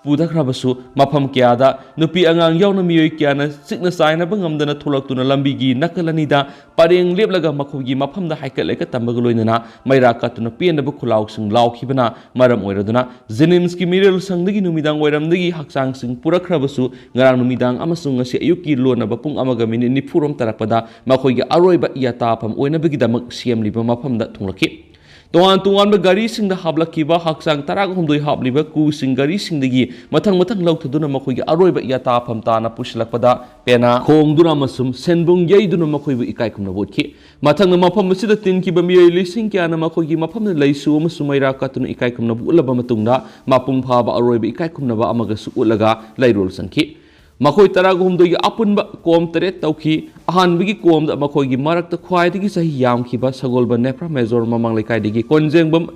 ꯄꯨꯊꯈ꯭ꯔꯕꯁꯨ ꯃꯐꯝ ꯀꯌꯥꯗ ꯅꯨꯄꯤ ꯑꯉꯥꯡ ꯌꯥꯎꯅ ꯃꯤꯑꯣꯏ ꯀꯌꯥꯅ ꯆꯤꯛꯅ ꯆꯥꯏꯅꯕ ꯉꯝꯗꯅ ꯊꯣꯛꯂꯛꯇꯨꯅ ꯂꯝꯕꯤꯒꯤ ꯅꯥꯀꯜ ꯑꯅꯤꯗ ꯄꯔꯦꯡ ꯂꯦꯞꯂꯒ ꯃꯈꯣꯏꯒꯤ ꯃꯐꯝꯗ ꯍꯥꯏꯀꯠ ꯂꯩꯀꯠ ꯇꯝꯕꯒ ꯂꯣꯏꯅꯅ ꯃꯩꯔꯥ ꯀꯠꯇꯨꯅ ꯄꯦꯟꯗꯕ ꯈꯨꯜꯂꯥꯎꯁꯤꯡ ꯂꯥꯎꯈꯤꯕꯅ ꯃꯔꯝ ꯑꯣꯏꯔꯗꯨꯅ ꯖꯦꯅꯤꯝꯁꯀꯤ ꯃꯤꯔꯦꯜ ꯁꯪꯗꯒꯤ ꯅꯨꯃꯤꯗꯥꯡ ꯋꯥꯏꯔꯝꯗꯒꯤ ꯍꯛꯆꯥꯡꯁꯤꯡ ꯄꯨꯔꯛꯈ꯭ꯔꯕꯁꯨ ꯉꯔꯥꯡ ꯅꯨꯃꯤꯗꯥꯡ ꯑꯃꯁꯨꯡ ꯉꯁꯤ ꯑꯌꯨꯛꯀꯤ ꯂꯣꯟꯅꯕ ꯄꯨꯡ ꯑꯃꯒ ꯃꯤꯅꯤꯠ ꯅꯤꯐꯨ ꯔꯣꯝ ꯇꯥꯔꯛꯄꯗ ꯃꯈꯣꯏꯒꯤ ꯑꯔꯣꯏꯕ ꯌꯥꯇꯥꯐꯝ ꯑꯣꯏꯅꯕꯒꯤꯗꯃꯛ ꯁꯦꯝꯂꯤꯕ ꯃꯐꯝꯗ ꯊꯨꯡꯂꯛꯈꯤ꯫ ꯇꯣꯉꯥꯟ ꯇꯣꯉꯥꯟꯕ ꯒꯥꯔꯤꯁꯤꯡꯗ ꯍꯥꯞꯂꯛꯈꯤꯕ ꯍꯛꯆꯥꯡ ꯇꯔꯥꯍꯨꯝꯗꯣꯏ ꯍꯥꯞꯂꯤꯕ ꯀꯨꯁꯤꯡ ꯒꯥꯔꯤꯁꯤꯡꯗꯒꯤ ꯃꯊꯪ ꯃꯊꯪ ꯂꯧꯊꯗꯨꯅ ꯃꯈꯣꯏꯒꯤ ꯑꯔꯣꯏꯕ ꯌꯥꯇꯥꯐꯝ ꯇꯥꯅ ꯄꯨꯁꯤꯜꯂꯛꯄꯗ ꯄꯦꯅꯥ ꯈꯣꯡꯗꯨꯅ ꯑꯃꯁꯨꯡ ꯁꯦꯟꯕꯨꯡ ꯌꯩꯗꯨꯅ ꯃꯈꯣꯏꯕꯨ ꯏꯀꯥꯏ ꯈꯨꯝꯅꯕ ꯎꯠꯈꯤ꯫ ꯃꯊꯪꯗ ꯃꯐꯝ ꯑꯁꯤꯗ ꯇꯤꯟꯈꯤꯕ ꯃꯤꯑꯣꯏ ꯂꯤꯁꯤꯡ ꯀꯌꯥꯅ ꯃꯈꯣꯏꯒꯤ ꯃꯐꯝꯗ ꯂꯩꯁꯨ ꯑꯃꯁꯨꯡ ꯃꯩꯔꯥ ꯀꯠꯇꯨꯅ ꯏꯀꯥꯏ ꯈꯨꯝꯅꯕ ꯎꯠꯂꯕ ꯃꯇꯨꯡꯗ ꯃꯄꯨꯡ ꯐꯥꯕ ꯑꯔꯣꯏꯕ ꯏꯀꯥꯏ ꯈꯨꯝꯅꯕ ꯑꯃꯒꯁꯨ ꯎꯠꯂꯒ ꯂꯩꯔꯣꯜ ꯆꯟꯈꯤ꯫ ꯃꯈꯣꯏ ꯇꯔꯥꯍꯨꯝꯗꯣꯏꯒꯤ ꯑꯄꯨꯟꯕ ꯀꯣꯝ ꯇꯔꯦꯠ ꯇꯧꯈꯤ꯫ ꯑꯍꯥꯟꯕꯒꯤ ꯀꯣꯝꯗ ꯃꯈꯣꯏꯒꯤ ꯃꯔꯛꯇ ꯈ꯭ꯋꯥꯏꯗꯒꯤ ꯆꯍꯤ ꯌꯥꯝꯈꯤꯕ ꯁꯒꯣꯜꯕꯟ ꯅꯦꯄ꯭ꯔꯥ ꯃꯦꯖꯣꯔ ꯃꯃꯥꯡ ꯂꯩꯀꯥꯏꯗꯒꯤ ꯀꯣꯟꯖꯦꯡꯕꯝ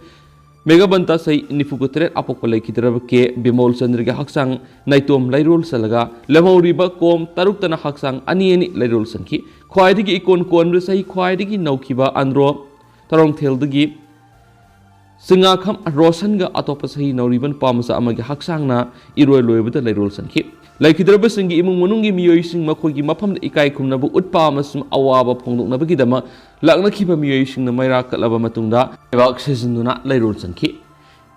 ꯃꯦꯒꯥꯕꯟꯇ ꯆꯍꯤ ꯅꯤꯐꯨꯒ ꯇꯔꯦꯠ ꯑꯄꯣꯛꯄ ꯂꯩꯈꯤꯗ꯭ꯔꯕ ꯀꯦ ꯕꯤꯃꯣꯜ ꯆꯟꯗ꯭ꯔꯒꯤ ꯍꯛꯆꯥꯡ ꯅꯥꯏꯇꯣꯝ ꯂꯩꯔꯣꯜ ꯆꯜꯂꯒ ꯂꯦꯝꯍꯧꯔꯤꯕ ꯀꯣꯝ ꯇꯔꯨꯛꯇꯅ ꯍꯛꯆꯥꯡ ꯑꯅꯤ ꯑꯅꯤ ꯂꯩꯔꯣꯜ ꯆꯟꯈꯤ꯫ ꯈ꯭ꯋꯥꯏꯗꯒꯤ ꯏꯀꯣꯟ ꯀꯣꯟꯕ ꯆꯍꯤ ꯈ꯭ꯋꯥꯏꯗꯒꯤ ꯅꯧꯈꯤꯕ ꯑꯟꯗ꯭ꯔꯣ ꯇꯔꯣꯡꯊꯦꯜꯗꯒꯤ ꯆꯤꯡꯉꯥꯈꯝ ꯔꯣꯁꯟꯒ ꯑꯇꯣꯞꯄ ꯆꯍꯤ ꯅꯧꯔꯤꯕ ꯅꯨꯄꯥ ꯃꯆꯥ ꯑꯃꯒꯤ ꯍꯛꯆꯥꯡꯅ ꯏꯔꯣꯏ ꯂꯣꯏꯕꯗ ꯂꯩꯔꯣꯜ ꯆꯟꯈꯤ꯫ ꯂꯩꯈꯤꯗ꯭ꯔꯕꯁꯤꯡꯒꯤ ꯏꯃꯨꯡ ꯃꯅꯨꯡꯒꯤ ꯃꯤꯑꯣꯏꯁꯤꯡ ꯃꯈꯣꯏꯒꯤ ꯃꯐꯝꯗ ꯏꯀꯥꯏ ꯈꯨꯝꯅꯕ ꯎꯠꯄ ꯑꯃꯁꯨꯡ ꯑꯋꯥꯕ ꯐꯣꯡꯗꯣꯛꯅꯕꯒꯤꯗꯃꯛ ꯂꯥꯛꯅꯈꯤꯕ ꯃꯤꯑꯣꯏꯁꯤꯡꯅ ꯃꯩꯔꯥ ꯀꯠꯂꯕ ꯃꯇꯨꯡꯗ ꯂꯩꯕꯥꯛ ꯁꯤꯖꯤꯟꯗꯨꯅ ꯂꯩꯔꯣꯜ ꯆꯟꯈꯤ꯫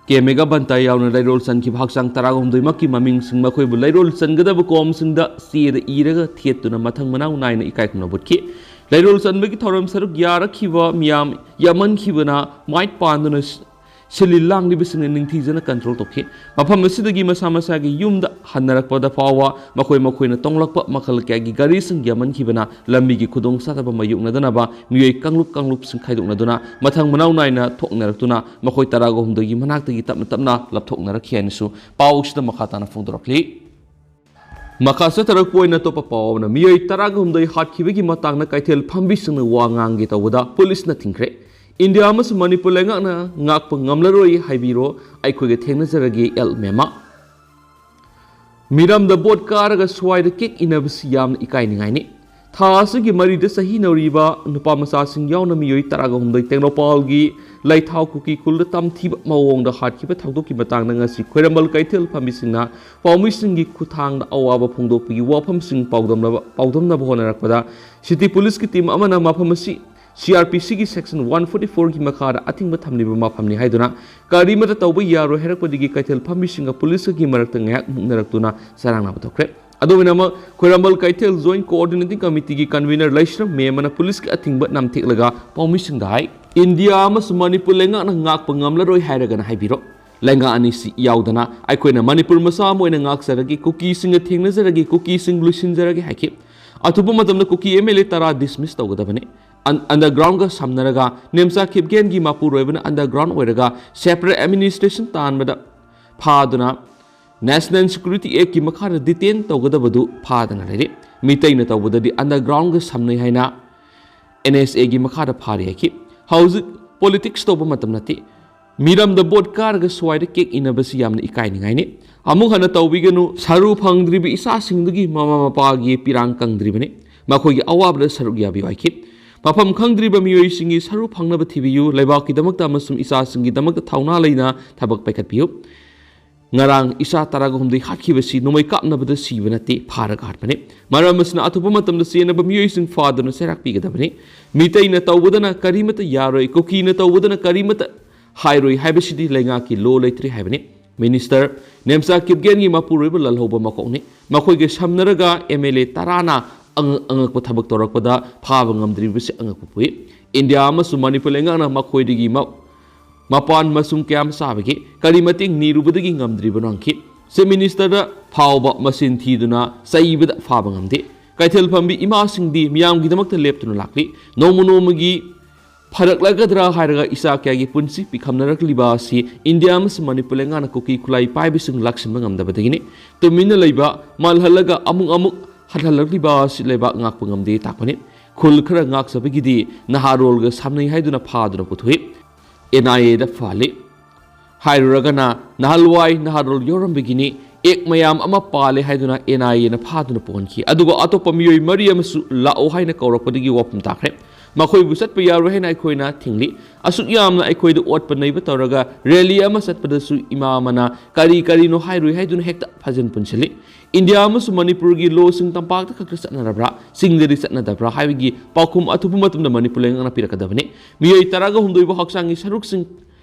ꯀꯦ ꯃꯦꯒꯥꯕꯟꯇ ꯌꯥꯎꯅ ꯂꯩꯔꯣꯜ ꯆꯟꯈꯤꯕ ꯍꯛꯆꯥꯡ ꯇꯔꯥꯍꯨꯝꯗꯣꯏꯃꯛꯀꯤ ꯃꯃꯤꯡꯁꯤꯡ ꯃꯈꯣꯏꯕꯨ ꯂꯩꯔꯣꯜ ꯆꯟꯒꯗꯕ ꯀꯣꯝꯁꯤꯡꯗ ꯆꯦꯗ ꯏꯔꯒ ꯊꯦꯠꯇꯨꯅ ꯃꯊꯪ ꯃꯅꯥꯎ ꯅꯥꯏꯅ ꯏꯀꯥꯏ ꯈꯨꯝꯅꯕ ꯎꯠꯈꯤ꯫ ꯂꯩꯔꯣꯜ ꯆꯟꯕꯒꯤ ꯊꯧꯔꯝ ꯁꯔꯨꯛ ꯌꯥꯔꯛꯈꯤꯕ ꯃꯤꯌꯥꯝ ꯌꯥꯝꯃꯟꯈꯤꯕꯅ ꯃꯥꯏ ꯄꯥꯟꯗꯨꯅ ꯁꯤꯜꯂꯤ ꯂꯥꯡꯂꯤꯕꯁꯤꯡꯅ ꯅꯤꯡꯊꯤꯖꯅ ꯀꯟꯇ꯭ꯔꯣꯜ ꯇꯧꯈꯤ꯫ ꯃꯐꯝ ꯑꯁꯤꯗꯒꯤ ꯃꯁꯥ ꯃꯁꯥꯒꯤ ꯌꯨꯝꯗ ꯍꯟꯅꯔꯛꯄꯗ ꯐꯥꯎꯕ ꯃꯈꯣꯏ ꯃꯈꯣꯏꯅ ꯇꯣꯡꯂꯛꯄ ꯃꯈꯜ ꯀꯌꯥꯒꯤ ꯒꯥꯔꯤꯁꯤꯡ ꯌꯥꯝꯃꯟꯈꯤꯕꯅ ꯂꯝꯕꯤꯒꯤ ꯈꯨꯗꯣꯡꯆꯥꯗꯕ ꯃꯥꯌꯣꯛꯅꯗꯅꯕ ꯃꯤꯑꯣꯏ ꯀꯥꯡꯂꯨꯞ ꯀꯥꯡꯂꯨꯞꯁꯤꯡ ꯈꯥꯏꯗꯣꯛꯅꯗꯨꯅ ꯃꯊꯪ ꯃꯅꯥꯎ ꯅꯥꯏꯅ ꯊꯣꯛꯅꯔꯛꯇꯨꯅ ꯃꯈꯣꯏ ꯇꯔꯥꯒ ꯍꯨꯝꯗꯣꯏꯒꯤ ꯃꯅꯥꯛꯇꯒꯤ ꯇꯞꯅ ꯇꯞꯅ ꯂꯥꯞꯊꯣꯛꯅꯔꯛꯈꯤ ꯍꯥꯏꯅꯁꯨ ꯄꯥꯎ ꯑꯁꯤꯗ ꯃꯈꯥ ꯇꯥꯅ ꯐꯣꯡꯗꯣꯔꯛꯂꯤ꯫ ꯃꯈꯥ ꯆꯠꯊꯔꯛꯄ ꯑꯣꯏꯅ ꯑꯇꯣꯞꯄ ꯄꯥꯎ ꯑꯃꯅ ꯃꯤꯑꯣꯏ ꯇꯔꯥꯒ ꯍꯨꯝꯗꯣꯏ ꯍꯥꯠꯈꯤꯕꯒꯤ ꯃꯇꯥꯡꯗ ꯀꯩꯊꯦꯜ ꯐꯝꯕꯤꯁꯤꯡꯅ ꯋꯥ ꯉꯥꯡꯒꯦ ꯇꯧꯕꯗ ꯄꯨꯂꯤꯁꯅ ꯊꯤꯡꯈ꯭ꯔꯦ꯫ ꯏꯟꯗꯤꯌꯥ ꯑꯃꯁꯨꯡ ꯃꯅꯤꯄꯨꯔ ꯂꯩꯉꯥꯛꯅ ꯉꯥꯛꯄ ꯉꯝꯂꯔꯣꯏ ꯍꯥꯏꯕꯤꯔꯣ, ꯑꯩꯈꯣꯏꯒ ꯊꯦꯡꯅꯖꯔꯒꯦ ꯑꯦꯜ ꯃꯦꯃꯥ꯫ ꯃꯤꯔꯝꯗ ꯚꯣꯠ ꯀꯥꯔꯒ ꯁ꯭ꯋꯥꯏꯗ ꯀꯦꯛ ꯏꯟꯅꯕꯁꯤ ꯌꯥꯝꯅ ꯏꯀꯥꯏꯅꯤꯡꯉꯥꯏꯅꯤ꯫ ꯊꯥ ꯑꯁꯤꯒꯤ ꯃꯔꯤꯗ ꯆꯍꯤ ꯅꯧꯔꯤꯕ ꯅꯨꯄꯥ ꯃꯆꯥꯁꯤꯡ ꯌꯥꯎꯅ ꯃꯤꯑꯣꯏ ꯇꯔꯥꯒ ꯍꯨꯝꯗꯣꯏ ꯇꯦꯡꯅꯧꯄꯥꯜꯒꯤ ꯂꯩꯊꯥꯎ ꯀꯨꯀꯤ ꯈꯨꯜꯗ ꯇꯝꯊꯤꯕ ꯃꯑꯣꯡꯗ ꯍꯥꯠꯈꯤꯕ ꯊꯧꯗꯣꯛꯀꯤ ꯃꯇꯥꯡꯗ ꯉꯁꯤ ꯈ꯭ꯋꯥꯏꯔꯝꯕꯟ ꯀꯩꯊꯦꯜ ꯐꯝꯕꯤꯁꯤꯡꯅ ꯄꯥꯎꯃꯤꯁꯤꯡꯒꯤ ꯈꯨꯠꯊꯥꯡꯗ ꯑꯋꯥꯕ ꯐꯣꯡꯗꯣꯛꯄꯒꯤ ꯋꯥꯐꯝꯁꯤꯡ ꯄꯥꯎꯗꯝꯅꯕ ꯄꯥꯎꯗꯝꯅꯕ ꯍꯣꯠꯅꯔꯛꯄꯗ ꯁꯤꯇꯤ ꯄꯨꯂꯤꯁꯀꯤ ꯇꯤꯝ ꯑꯃꯅ ꯃꯐꯝ ꯑꯁꯤ ꯁꯤ ꯑꯥꯔ ꯄꯤ ꯁꯤꯒꯤ ꯁꯦꯛꯁꯟ ꯋꯥꯟ ꯐꯣꯔꯇꯤ ꯐꯣꯔꯒꯤ ꯃꯈꯥꯗ ꯑꯊꯤꯡꯕ ꯊꯝꯂꯤꯕ ꯃꯐꯝꯅꯤ ꯍꯥꯏꯗꯨꯅ ꯀꯔꯤꯃꯠꯇ ꯇꯧꯕ ꯌꯥꯔꯣꯏ ꯍꯥꯏꯔꯛꯄꯗꯒꯤ ꯀꯩꯊꯦꯜ ꯐꯝꯕꯤꯁꯤꯡꯒ ꯄꯨꯂꯤꯁꯀꯒꯤ ꯃꯔꯛꯇ ꯉꯥꯏꯍꯥꯛ ꯃꯨꯛꯅꯔꯛꯇꯨꯅ ꯆꯔꯥꯡꯅꯕ ꯊꯣꯛꯈ꯭ꯔꯦ꯫ ꯑꯗꯨ ꯑꯣꯏꯅꯃꯛ ꯈ꯭ꯋꯥꯏꯔꯝꯕꯟ ꯀꯩꯊꯦꯜ ꯖꯣꯏꯟꯠ ꯀꯣꯑꯣꯔꯗꯤꯅꯦꯇꯤꯡ ꯀꯃꯤꯇꯤꯒꯤ ꯀꯟꯚꯤꯅꯔ ꯂꯩꯁ꯭ꯔꯝ ꯃꯦꯝꯕꯅ ꯄꯨꯂꯤꯁꯀꯤ ꯑꯊꯤꯡꯕ ꯅꯝꯊꯦꯛꯂꯒ ꯄꯥꯎꯃꯤꯁꯤꯡꯗ ꯍꯥꯏ, ꯏꯟꯗꯤꯌꯥ ꯑꯃꯁꯨꯡ ꯃꯅꯤꯄꯨꯔ ꯂꯩꯉꯥꯛꯅ ꯉꯥꯛꯄ ꯉꯝꯂꯔꯣꯏ ꯍꯥꯏꯔꯒꯅ ꯍꯥꯏꯕꯤꯔꯣ꯫ ꯂꯩꯉꯥꯛ ꯑꯅꯤꯁꯤ ꯌꯥꯎꯗꯅ ꯑꯩꯈꯣꯏꯅ ꯃꯅꯤꯄꯨꯔ ꯃꯆꯥ ꯑꯃ ꯑꯣꯏꯅ ꯉꯥꯛꯆꯔꯒꯦ, ꯀꯨꯀꯤꯁꯤꯡꯒ ꯊꯦꯡꯅꯖꯔꯒꯦ, ꯀꯨꯀꯤꯁꯤꯡ ꯂꯣꯏꯁꯤꯟꯖꯔꯒꯦ ꯍꯥꯏꯈꯤ꯫ ꯑꯊꯨꯕ ꯃꯇꯝꯗ ꯀꯨꯀꯤ ꯑꯦꯝ ꯑꯦꯜ ꯑꯦ ꯇꯔꯥ ꯗꯤꯁꯃꯤꯁ ꯇꯧꯒꯗꯕꯅꯤ꯫ ꯑꯟ-, ꯑꯟꯗꯔꯒ꯭ꯔꯥꯎꯟꯒ ꯁꯝꯅꯔꯒ ꯅꯦꯝꯆꯥ ꯈꯤꯞꯒꯦꯟꯒꯤ ꯃꯄꯨꯔꯣꯏꯕꯅ ꯑꯟꯗꯔꯒ꯭ꯔꯥꯎꯟ ꯑꯣꯏꯔꯒ ꯁꯦꯄꯔꯦꯠ ꯑꯦꯗꯃꯤꯅꯤꯁꯇ꯭ꯔꯦꯁꯟ ꯇꯥꯟꯕꯗ ꯐꯥꯗꯨꯅ ꯅꯦꯁꯅꯦꯜ ꯁꯦꯀ꯭ꯌꯨꯔꯤꯇꯤ ꯑꯦꯛꯀꯤ ꯃꯈꯥꯗ ꯗꯤꯇꯦꯟ ꯇꯧꯒꯗꯕꯗꯨ ꯐꯥꯗꯅ ꯂꯩꯔꯤ꯫ ꯃꯤꯇꯩꯅ ꯇꯧꯕꯗꯗꯤ ꯑꯟꯗꯔꯒ꯭ꯔꯥꯎꯟꯒ ꯁꯝꯅꯩ ꯍꯥꯏꯅ ꯑꯦꯟ ꯑꯦꯁ ꯑꯦꯒꯤ ꯃꯈꯥꯗ ꯐꯥꯔꯤ ꯍꯥꯏꯈꯤ꯫ ꯍꯧꯖꯤꯛ ꯄꯣꯂꯤꯇꯤꯛꯁ ꯇꯧꯕ ꯃꯇꯝ ꯅꯠꯇꯦ꯫ ꯃꯤꯔꯝꯗ ꯚꯣꯠ ꯀꯥꯔꯒ ꯁ꯭ꯋꯥꯏꯗ ꯀꯦꯛ ꯏꯟꯅꯕꯁꯤ ꯌꯥꯝꯅ ꯏꯀꯥꯏꯅꯤꯡꯉꯥꯏꯅꯤ꯫ ꯑꯃꯨꯛ ꯍꯟꯅ ꯇꯧꯕꯤꯒꯅꯨ꯫ ꯁꯔꯨ ꯐꯪꯗ꯭ꯔꯤꯕ ꯏꯆꯥꯁꯤꯡꯗꯨꯒꯤ ꯃꯃꯥ ꯃꯄꯥꯒꯤ ꯄꯤꯔꯥꯡ ꯀꯪꯗ꯭ꯔꯤꯕꯅꯤ꯫ ꯃꯈꯣꯏꯒꯤ ꯑꯋꯥꯕꯗ ꯁꯔꯨꯛ ꯌꯥꯕꯤꯌꯨ ꯍꯥꯏꯈꯤ꯫ ꯃꯐꯝ ꯈꯪꯗ꯭ꯔꯤꯕ ꯃꯤꯑꯣꯏꯁꯤꯡꯒꯤ ꯁꯔꯨ ꯐꯪꯅꯕ ꯊꯤꯕꯤꯌꯨ꯫ ꯂꯩꯕꯥꯛꯀꯤꯗꯃꯛꯇ ꯑꯃꯁꯨꯡ ꯏꯆꯥꯁꯤꯡꯒꯤꯗꯃꯛꯇ ꯊꯧꯅꯥ ꯂꯩꯅ ꯊꯕꯛ ꯄꯥꯏꯈꯠꯄꯤꯌꯨ꯫ ꯉꯔꯥꯡ ꯏꯆꯥ ꯇꯔꯥꯒ ꯍꯨꯝꯗꯣꯏ ꯍꯥꯠꯈꯤꯕꯁꯤ ꯅꯣꯡꯃꯩ ꯀꯥꯞꯅꯕꯗ ꯁꯤꯕ ꯅꯠꯇꯦ, ꯐꯥꯔꯒ ꯍꯥꯠꯄꯅꯤ꯫ ꯃꯔꯝ ꯑꯁꯤꯅ ꯑꯊꯨꯕ ꯃꯇꯝꯗ ꯆꯦꯟꯅꯕ ꯃꯤꯑꯣꯏꯁꯤꯡ ꯐꯥꯗꯨꯅ ꯆꯩꯔꯥꯛ ꯄꯤꯒꯗꯕꯅꯤ꯫ ꯃꯤꯇꯩꯅ ꯇꯧꯕꯗꯅ ꯀꯔꯤꯃꯠꯇ ꯌꯥꯔꯣꯏ, ꯀꯨꯀꯤꯅ ꯇꯧꯕꯗꯅ ꯀꯔꯤꯃꯠꯇ ꯍꯥꯏꯔꯣꯏ ꯍꯥꯏꯕꯁꯤꯗꯤ ꯂꯩꯉꯥꯛꯀꯤ ꯂꯣ ꯂꯩꯇ꯭ꯔꯦ ꯍꯥꯏꯕꯅꯤ꯫ ꯃꯤꯅꯤꯁꯇꯔ ꯅꯦꯝꯆꯥ ꯀꯤꯞꯒꯦꯟꯒꯤ ꯃꯄꯨꯔꯣꯏꯕ ꯂꯜꯍꯧꯕ ꯃꯀꯣꯛꯅꯤ꯫ ꯃꯈꯣꯏꯒ ꯁꯝꯅꯔꯒ ꯑꯦꯝ ꯑꯦꯜ ꯑꯦ ꯇꯔꯥꯅ ꯑꯉꯛ ꯑꯉꯛꯄ ꯊꯕꯛ ꯇꯧꯔꯛꯄꯗ ꯐꯥꯕ ꯉꯝꯗ꯭ꯔꯤꯕꯁꯤ ꯑꯉꯛꯄ ꯄꯣꯛꯏ꯫ ꯏꯟꯗꯤꯌꯥ ꯑꯃꯁꯨꯡ ꯃꯅꯤꯄꯨꯔ ꯂꯩꯉꯥꯛꯅ ꯃꯈꯣꯏꯗꯒꯤ ꯃ-, ꯃꯄꯥꯟ ꯃꯁꯨꯝ ꯀꯌꯥ ꯑꯃ ꯆꯥꯕꯒꯤ ꯀꯔꯤ ꯃꯇꯦꯡ ꯅꯤꯔꯨꯕꯗꯒꯤ ꯉꯝꯗ꯭ꯔꯤꯕꯅꯣ ꯍꯪꯈꯤ꯫ ꯆꯤꯐ ꯃꯤꯅꯤꯁꯇꯔꯗ ꯐꯥꯎꯕ ꯃꯁꯤꯟ ꯊꯤꯗꯨꯅ ꯆꯩꯕꯗ ꯐꯥꯕ ꯉꯝꯗꯦ꯫ ꯀꯩꯊꯦꯜ ꯐꯝꯕꯤ ꯏꯃꯥꯁꯤꯡꯗꯤ ꯃꯤꯌꯥꯝꯒꯤꯗꯃꯛꯇ ꯂꯦꯞꯇꯨꯅ ꯂꯥꯛꯂꯤ꯫ ꯅꯣꯡꯃ ꯅꯣꯡꯃꯒꯤ ꯐꯔꯛꯂꯒꯗ꯭ꯔꯥ ꯍꯥꯏꯔꯒ ꯏꯆꯥ ꯀꯌꯥꯒꯤ ꯄꯨꯟꯁꯤ ꯄꯤꯈꯝꯅꯔꯛꯂꯤꯕ ꯑꯁꯤ ꯏꯟꯗꯤꯌꯥ ꯑꯃꯁꯨꯡ ꯃꯅꯤꯄꯨꯔ ꯂꯩꯉꯥꯛꯅ ꯀꯨꯀꯤ ꯈꯨꯠꯂꯥꯏ ꯄꯥꯏꯕꯁꯤꯡ ꯂꯥꯛꯁꯤꯟꯕ ꯉꯝꯗꯕꯗꯒꯤꯅꯤ꯫ ꯇꯨꯃꯤꯟꯅ ꯂꯩꯕ, ꯃꯥꯜꯍꯜꯂꯒ ꯑꯃꯨꯛ ꯑꯃꯨꯛ ꯍꯜꯍꯜꯂꯛꯂꯤꯕ ꯑꯁꯤ ꯂꯩꯕꯥꯛ ꯉꯥꯛꯄ ꯉꯝꯗꯦ ꯇꯥꯛꯄꯅꯤ꯫ ꯈꯨꯜ ꯈꯔ ꯉꯥꯛꯆꯕꯒꯤꯗꯤ ꯅꯍꯥꯔꯣꯜꯒ ꯁꯝꯅꯩ ꯍꯥꯏꯗꯨꯅ ꯐꯥꯗꯨꯅ ꯄꯨꯊꯣꯛꯏ꯫ ꯑꯦꯟ ꯑꯥꯏ ꯑꯦꯗ ꯐꯍꯜꯂꯤ꯫ ꯍꯥꯏꯔꯨꯔꯒꯅ ꯅꯍꯥꯟꯋꯥꯏ ꯅꯍꯥꯔꯣꯜ ꯌꯧꯔꯝꯕꯒꯤꯅꯤ꯫ ꯑꯦꯛ ꯃꯌꯥꯝ ꯑꯃ ꯄꯥꯜꯂꯦ ꯍꯥꯏꯗꯨꯅ ꯑꯦꯟ ꯑꯥꯏ ꯑꯦꯅ ꯐꯥꯗꯨꯅ ꯄꯨꯍꯟꯈꯤ꯫ ꯑꯗꯨꯒ ꯑꯇꯣꯞꯄ ꯃꯤꯑꯣꯏ ꯃꯔꯤ ꯑꯃꯁꯨ ꯂꯥꯛꯑꯣ ꯍꯥꯏꯅ ꯀꯧꯔꯛꯄꯗꯒꯤ ꯋꯥꯐꯝ ꯇꯥꯈ꯭ꯔꯦ꯫ ꯃꯈꯣꯏꯕꯨ ꯆꯠꯄ ꯌꯥꯔꯣꯏ ꯍꯥꯏꯅ ꯑꯩꯈꯣꯏꯅ ꯊꯤꯡꯂꯤ꯫ ꯑꯁꯨꯛ ꯌꯥꯝꯅ ꯑꯩꯈꯣꯏꯗ ꯑꯣꯠꯄ ꯅꯩꯕ ꯇꯧꯔꯒ ꯔꯦꯂꯤ ꯑꯃ ꯆꯠꯄꯗꯁꯨ ꯏꯃꯥ ꯑꯃꯅ ꯀꯔꯤ ꯀꯔꯤꯅꯣ ꯍꯥꯏꯔꯣꯏ ꯍꯥꯏꯗꯨꯅ ꯍꯦꯛꯇ ꯐꯥꯖꯤꯟ ꯄꯨꯟꯁꯤꯜꯂꯤ꯫ ꯏꯟꯗꯤꯌꯥ ꯑꯃꯁꯨꯡ ꯃꯅꯤꯄꯨꯔꯒꯤ ꯂꯣꯁꯤꯡ ꯇꯝꯄꯥꯛꯇ ꯈꯛꯇ ꯆꯠꯅꯔꯕ꯭ꯔꯥ, ꯆꯤꯡꯗꯗꯤ ꯆꯠꯅꯗꯕ꯭ꯔꯥ ꯍꯥꯏꯕꯒꯤ ꯄꯥꯎꯈꯨꯝ ꯑꯊꯨꯕ ꯃꯇꯝꯗ ꯃꯅꯤꯄꯨꯔ ꯂꯩꯉꯥꯛꯅ ꯄꯤꯔꯛꯀꯗꯕꯅꯤ꯫ ꯃꯤꯑꯣꯏ ꯇꯔꯥꯒ ꯍꯨꯝꯗꯣꯏꯕꯨ ꯍꯛꯆꯥꯡꯒꯤ ꯁꯔꯨꯛꯁꯤꯡ